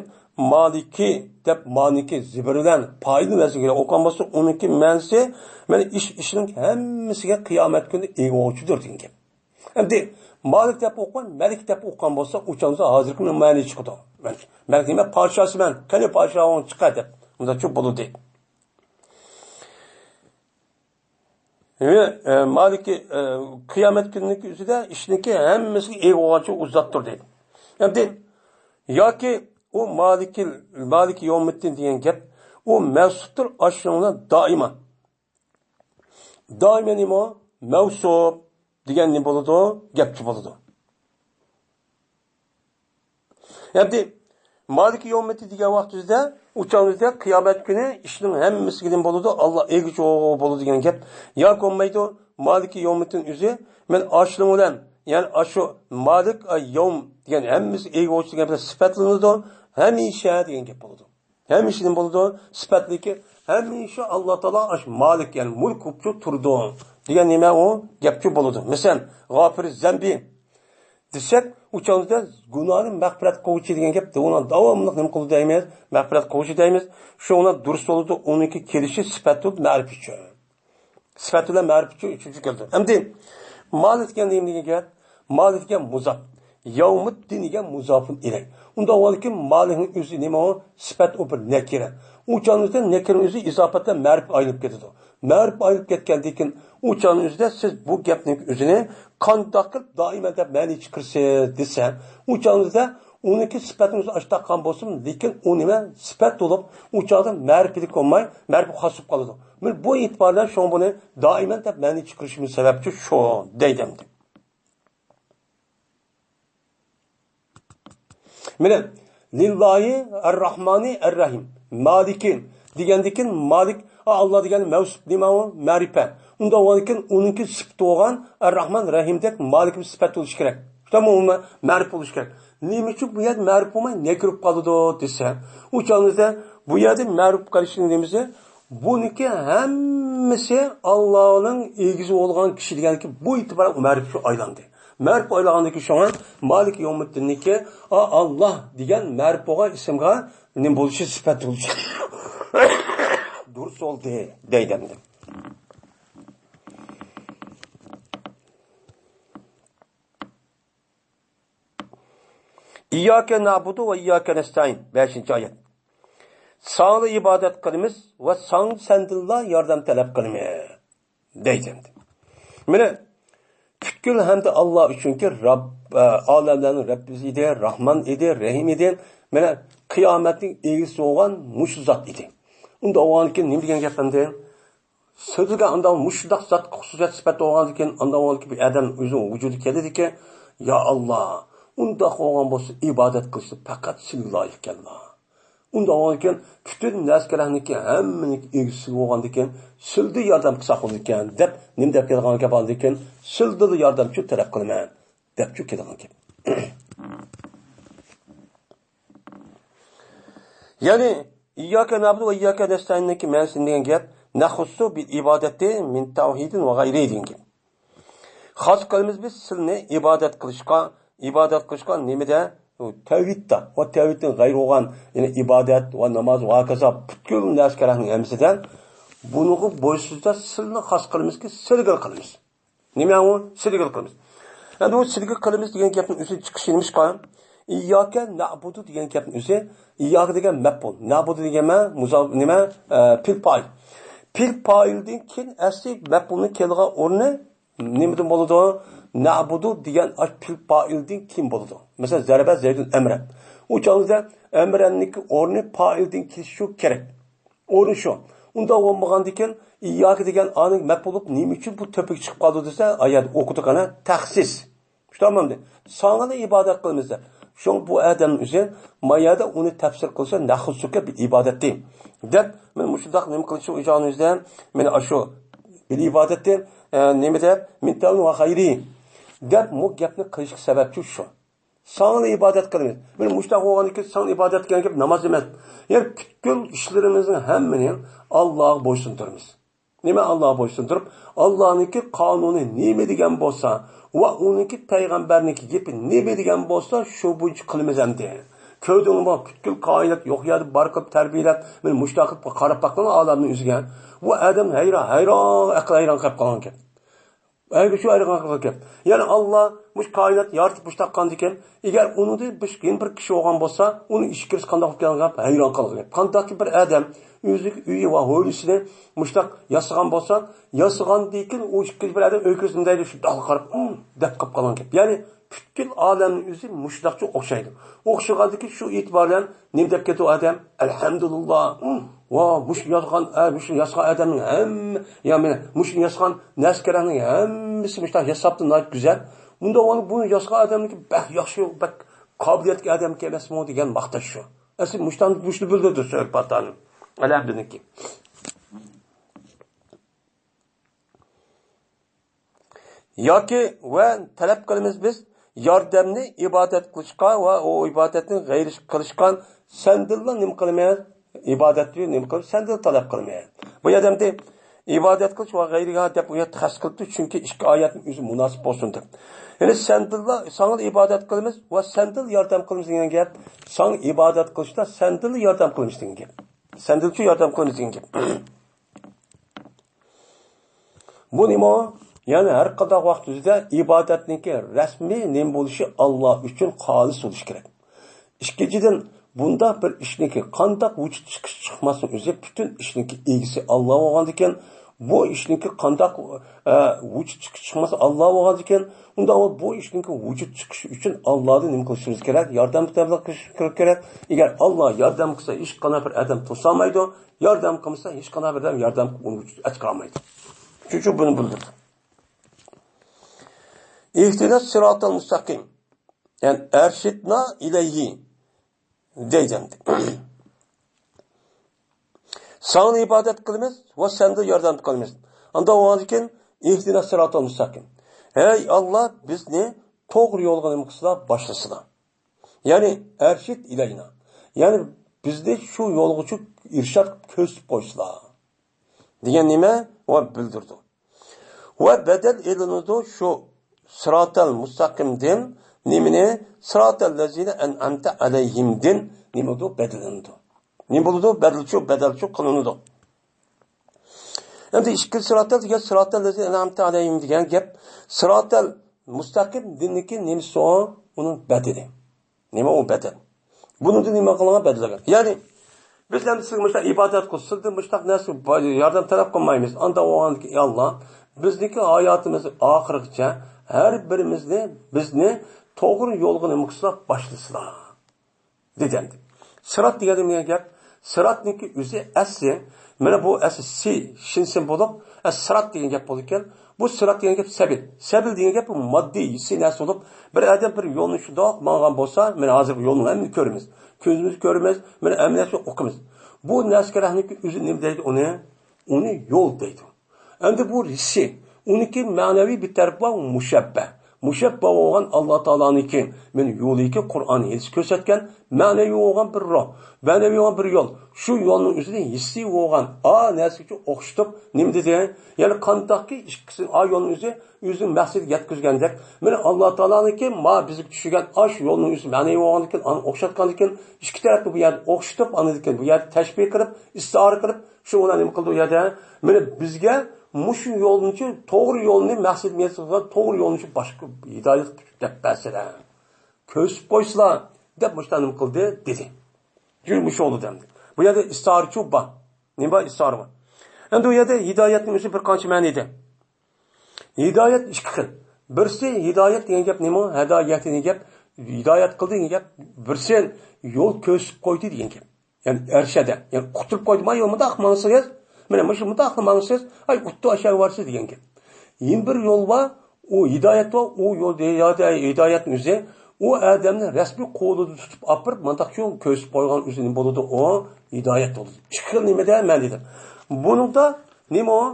maliki deb maliki zibr bilan foyda vaznga o'qigan bo'lsa, uniki ma'nosi mana ish ishning hammasiga qiyomat kuni ega bo'luvchidir degan gap. Endi malik deb o'qigan, malik deb o'qigan bo'lsa, o'chanda hozirgi ma'no chiqadi. Malik nima podshosiman, qani podshohing chiqadi deb undaqcha bo'ladi. Ve maliki qiyomat kuniki o'zida ishniki hammasiga ega bo'lgancha u zotdir deydi. Endi yoki u maliki yawmiddin degan gap u mavsufdir ashunga doimo. Doimo nima? Mavsuf degan nima bo'ladi? Gapchi bo'ladi. Endi maliki yawmiddin degan vaqtimizda uchamizda qiyomat kuni ishning hammasiga nima bo'ladi? Alloh egichi bo'ladi degan gap. Yoki bo'lmaydi, maliki yawmiddin o'zi men ashun bilan, ya'ni ashu malik yawm degan hammasi ega bo'lish degan bilan sifatlanadi, hamisha degan gap bo'ladi. Hamisha nima bo'ladi? Sifatliki hamisha Alloh taolo ash malik, ya'ni mulk bo'lib turdi degan nima u gapchi bo'ladi. Masalan, g'ofir zambi desak, uchamizda gunohni mag'firat qiluvchi degan gap, uni davomli nima qildi deymiz? Mag'firat qiluvchi deymiz. Shu uni durust bo'ladi, uniki kelishi sifati ma'rif uchun. Sifati bilan ma'rif uchun uchinchi keldi. Endi malik degan nima degan gap? Malik degan muzof. Yawmiddin degan muzofun ilayh. Unda avvalgi malikning o'zi nima u? Sifat u bir nakira. Uchamizda nakira o'zi izofatdan ma'rif aylanib ketadi. Ma'rif aylanib ketgandan keyin uchamizda o'zida siz bu gapning o'zini qandoq qilib doimo deb ma'ni chiqarsiz desa, uchamizda uniki sifatini o'zi ashtaqqan bo'lsin, lekin u nima sifat bo'lib, uchada ma'riflik bo'lmay, ma'rif xos bo'lib qoladi. Men bu e'tibordan shu buni doimo deb ma'ni chiqarishimiz sababchi shu deydi. Mana Lillahi er-Rahmani er-Rahim. Malikin degandikin Malik Allah degan mavsuf nima u? Ma'rifa. Unda bo'lgandan uningki sifati bo'lgan Er-Rahman Rahimdek Malik sifat bo'lishi kerak. Tamam ma'rif bo'lishi kerak. Nima uchun bu yerda ma'rif bo'lmay ne kirib qoladi desa, u chog'da bu yerda ma'rif qilishning nimasi? Buniki hammasi Allohning egizi bo'lgan kishi deganki, bu e'tibordan ma'rif shu aylandi. Ma'rif aylangandan shunga Malik Yawmiddinнiki Allah degan ma'rif bo'lgan ismga nima bo'lishi sifat bo'lishi durust oldu deydi. İyyâke na'budu ve iyyâke nestaîn. 5. Ayet. Sağlı ibadet kılımız ve sağ sendillah yardım talep kılımız. Deydi. Mine bütkül hem de Allah üçün ki Rabb, alemlerin Rabbisi idi, Rahman idi, Rahim idi. Mine kıyametin egisi olan muşu zat idi. Unda olgan nima degan gap endi? So'ziga unda mushundaq zot xususiyat sifati bo'lgan ekan, unda bo'lgan bir odam o'zining vujudi keladiki, ya Alloh, undaq bo'lgan bo'lsa ibodat qilishni faqat senga loyiq ekanlar. Unda bo'lgan ekan, butun narsalarniki hammaniki egisi bo'lgan ekan, sildi yordam qilsa bo'ladi ekan deb nima deb kelgan gap oldi ekan, sildi yordamchi talab qilaman deb chu kelgan gap. Ya'ni İyyâke na'budu ve iyyâke nestaîn'deki ma'nisini degan gap nahussu bil ibadeti min tavhidin ve gayri degan gap. Xos qilamiz biz silni ibodat qilishga, ibodat qilishga nimada? Tavhidda va tavhiddan g'ayri bo'lgan, ya'ni ibodat va namoz va hokazo butkul narsalarning hammasidan buni bo'ysizda silni xos qilamizki, silgil qilamiz. Nima u? Silgil qilamiz. Endi bu silgil qilamiz degan gapning o'zi chiqishi nimashqa? İyyâke na'budu degan gapning o'zi İyyâke degan maf'ul, na'budu degan muzof nima? Fil fa'il. Fil fa'ildan keyin asli maf'ulning kelgan o'rni nimadan bo'ladi? Na'budu degan fil fa'ildan keyin bo'ladi. Masalan, zarba zaydun amran. U chog'da amranniki o'rni fa'ildan kelishi kerak. O'rni shu. Unda bo'lmagandan keyin İyyâke degan aning maf'ul nima uchun bu to'pik chiqib qoldi desa, oyat o'qidik ana taxsis. Tamam de. Sana ibodat qilamiz. Şun bu adam o'zi mayada uni tafsir qilsa nahsuka bir ibodat deyim. Deb men mushundaq nima qilish ijonizdan men shu bir ibodatni nima deb min tavn va xayri deb bu gapni qilishga sababchi shu. Sana ibodat qilamiz. Men mushtaq bo'lgandan keyin sana ibodat qilgan gap namoz emas. Ya'ni butkul ishlarimizning hammani Allohga bo'ysuntiramiz. Nima Allohga bo'ysuntirib, Allohningki qonuni nima degan bo'lsa va uningki payg'ambarniki gapi nima degan bo'lsa, shu bo'yicha qilamiz endi. Ko'rdingmi, butkul koinot yo'q yerda bor qilib tarbiyalab, men mushtaq qilib qarab boqqan olamni o'ziga. Bu odam hayron, hayron, aql hayron qilib qolgan gap. Agar shu hayron qilgan gap. Ya'ni Alloh mush koinot yaratib mushtaq qilgan ekan, agar uni bir kishi bo'lgan bo'lsa, uni ish kirish qanday qilib kelgan gap, hayron qolgan gap. Qandayki bir odam o'zining uyi va hovlisini mushtaq yasagan bo'lsa, yasagandan keyin u ikkinchi bir odam uy kirsin deydi, shu qarab, deb qilib qolgan gap. Ya'ni butkul olamning o'zi mushtaqcha o'xshaydi. O'xshagandiki shu e'tibor bilan nima deb ketdi odam? Alhamdulillah. Va mush yozgan, mush yasagan odamning hamma, ya'ni mush yasagan narsalarning hammasi mushtaq yasabdi, nihoyat go'zal. Unda uni buni yasagan odamniki bak yaxshi, bak qobiliyatli odam emasmi degan maqtash shu. Asli mushtan mushni bildirdi söhbatdan. Elhamdülillah. Yoki va talab qilamiz biz yordamni ibodat qilishga va u ibodatni g'ayri qilishgan sendilla nima qilmaymiz? Ibodatni nima qilib sendil talab qilmaymiz. Bu yerdamda ibodat qilish va g'ayriga deb u yerda xas qilibdi, chunki ikki oyatning o'zi munosib bo'lsin deb. Ya'ni sendilla sana ibodat qilamiz va sendil yordam qilamiz degan gap, san ibodat qilishda sendil yordam qilamiz degan gap. Sendilchi yordam qilamiz degan gap. Bu nima? Ya'ni har qanday vaqt o'zida ibodatniki rasmiy nima bo'lishi Alloh uchun xolis bo'lishi kerak. Ikkinchidan, bunda bir ishniki qandaq vujud chiqish chiqmasin o'zi butun ishniki egisi Alloh bo'lgan ekan, bu ishniki qandaq vujud chiqish chiqmasa Alloh bo'lgan ekan, unda bu ishniki vujud chiqishi uchun Allohdan nima qilishimiz kerak? Yordam talab qilish kerak. Agar Alloh yordam qilsa, hech qanday bir odam to'solmaydi, yordam qilmasa, hech qanday bir odam yordam qilib uni vujudga chiqarmaydi. Shuning uchun buni bildirdi. İhtinas sıratal müstakim. Yani erşidna ileyhi. Deydi endi. Sana ibadet qilamiz va senden yardım qilamiz. Anda oğandikin ihdina sıratal müstakim. Ey Allah bizni to'g'ri yo'lga nima qilsa başlasın. Yani erşit ileyna. Yani bizni şu yo'lga irşad ko'rsatib qo'ysalar. Degan nima va bildirdi. Va bedel elinidi şu sıratal mustaqimdin nimini sıratal lezine en'amte aleyhimdin nimidi bedelindi. Ne buldu? Bedelçu, bedelçu qılındı. Endi ikki sıratal degan sıratal lezine en'amte aleyhim degan gap sıratal mustaqim dinniki nimisi o onun bedeli. Nima o bedel? Bunu da nima qilgan bedelagan. Yani biz endi sizga ibadet qilsin, mushtaq narsa yardım talab qilmaymiz. Anda o Allah bizniki hayotimiz oxirigacha har birimizni bizni to'g'ri yo'lga nima qilsa boshlasizlar. Dedi endi. Sırat degan nima gap? Sıratniki o'zi asli, mana bu asli si shinsin bo'lib, sırat degan gap bo'lib ekan. Bu sırat degan gap sabil. Sabil degan gap bu moddiy hissi narsa bo'lib, bir odam bir yo'lni shundoq mangan bo'lsa, mana hozir yo'lni hamma ko'ramiz. Ko'zimiz ko'ramiz, mana hamma narsa o'qimiz. Bu narsalarniki o'zi nima deydi uni? Uni yo'l deydi. Endi bu hissi, uniki ma'naviy bir taraf bor, mushabbah. Mushabba bo'lgan Alloh taoloniki men yo'liki Qur'on his ko'rsatgan ma'naviy bo'lgan bir ruh, ma'naviy bo'lgan bir yo'l. Shu yo'lning o'zini hissiy bo'lgan a narsaga o'xshatib nima dedi? Ya'ni qandaqki ikkisi a yo'lning o'zi o'zining maqsadiga yetkazgandek, mana Alloh taoloniki ma bizga tushgan a shu yo'lning o'zi ma'naviy bo'lgandan ani o'xshatgan ekan, ikki tarafni bu yerda o'xshatib, anidikan bu yerda tashbih qilib, istiora qilib, shu uni nima qildi u yerda? Mana bizga muşu yo'lni to'g'ri yo'lni maqsad yetkazgan to'g'ri yo'lni boshqa hidoyat deb bersalar, ko'rsatib qo'ysalar deb mushta nima qildi dedi. Yurmuş oldu demdi. Bu yerda istiorchu bor. Nima istiora bor? Endi u yerda hidoyatning o'zi bir qancha ma'noda. Hidoyat ikki xil. Birisi hidoyat degan gap nima? Hidoyat degan gap, hidoyat qildi degan gap, birisi yo'l ko'rsatib qo'ydi degan gap. Ya'ni ershada, ya'ni qutulib qo'ydi, ma yo'lmida aqmansiz. Mana shu mutaqli mangsiz, ay uttu aşağı varsız degan gap. Yeni bir yo'l bor, u hidoyat bor, u yo'l hidoyatning o'zi, u odamni rasmiy qo'lida tutib opirib, mandaq yo'l ko'rsatib qo'ygan o'zi nima bo'ladi? U hidoyat bo'ladi. Ikki xil nimada man dedim. Buningda nima u?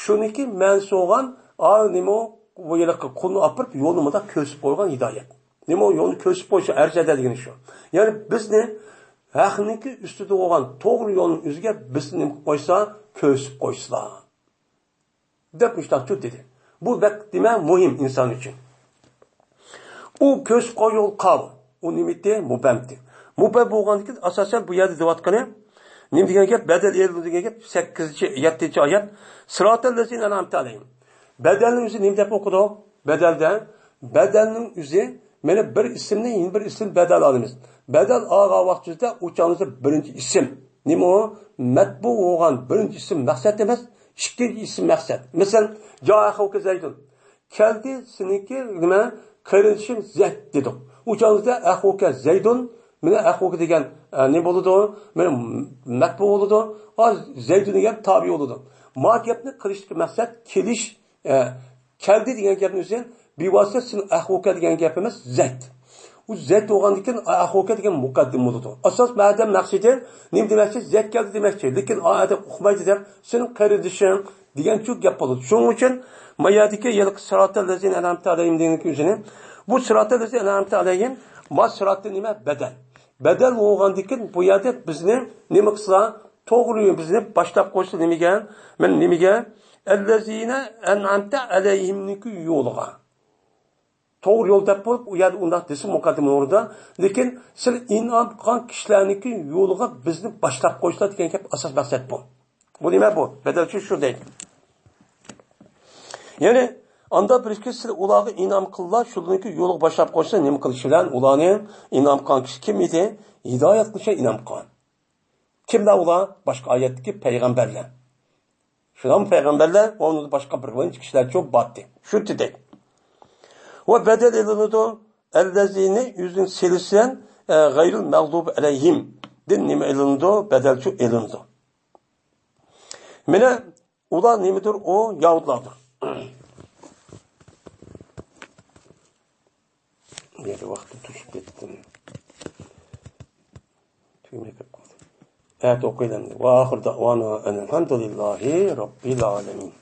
Shuniki ma'nosi bo'lgan, a nima u? Bu yerga qo'lni opirib, yo'lni mundaq ko'rsatib qo'ygan hidoyat. Nima u? Yo'lni ko'rsatib qo'yish arjada degani shu. Ya'ni bizni haqniki ustida bo'lgan to'g'ri yo'lning o'ziga bizni nima qilib qo'ysa, ko'rsatib qo'ysalar. Deb mushtaqchu dedi. Bu bak demak muhim inson uchun. U ko'rsatib qo'y yo'l qal. U nimati? Mubamti. Mubam bo'lgandan keyin asosan bu yerda deyotgani nima degan gap? Badal eldi degan gap 8-chi, 7-chi oyat. Sıratal lezina an'amta alayhim. Badalning o'zi nima deb o'qidi? Badalda badalning o'zi mana bir ismni yana bir ism badal olamiz. Badal olgan vaqtingizda o'changizni birinchi ism. Nima u? Matbu bo'lgan birinchi ism maqsad emas, ikkinchi ism maqsad. Masalan, jaa Zaydun. Keldi seniki nima? Qarindishim Zayd dedik. O'changizda axuka Zaydun, mana axuka degan nima bo'ladi? Mana matbu bo'ladi. Zaydun degan tabi bo'ladi. Ma gapni qilishlik maqsad kelish, keldi degan gapni o'zi bevosita sen axuka degan gapimiz Zayd. U Zayd bo'lgandan keyin axuka degan muqaddim bo'ladi. Asos madam maqsadi nima demoqchi? Zayd keldi demoqchi. Lekin odam uqmaydi deb sen qarindishing degan shu gap bo'ladi. Shuning uchun mayadiki yilqi sıratal lezina an'amta alayhim degan o'zini bu sıratal lezina an'amta alayhim ma sıratı nima? Badal. Badal bo'lgandan keyin bu yerda bizni nima qilsa to'g'ri bizni boshlab qo'ysa nimaga? Men nimaga? Ellezina an'amta alayhimniki yo'liga. To'g'ri yo'l deb bo'lib, u yerda undaq desa muqaddim o'rnida, lekin siz in'om qilgan kishilarniki yo'liga bizni boshlab qo'ysa degan gap asos maqsad bu. Bu nima bu? Badalchi shu deydi. Ya'ni anda bir ikki siz ularga in'om qillar, shuniki yo'liga boshlab qo'ysa nima qilish bilan ularni in'om qilgan kishi kim edi? Hidoyat qilishga in'om qilgan. Kimlar ular? Boshqa oyatdagi payg'ambarlar. Shundan payg'ambarlar, onun boshqa bir qancha kishilar cho'p botdi. Shu dedik. Va badal elinidi ellezine yüzün selisen gayril mağdub aleyhim din nima elindi? Badalchu elindi. Mana ular nimadir? O yahudlardir. Yerda vaqtim tushib ketdi. Tugmay kirib qoldi. Ata o'qiylik. Va oxir da'vana alhamdulillahi robbil alamin.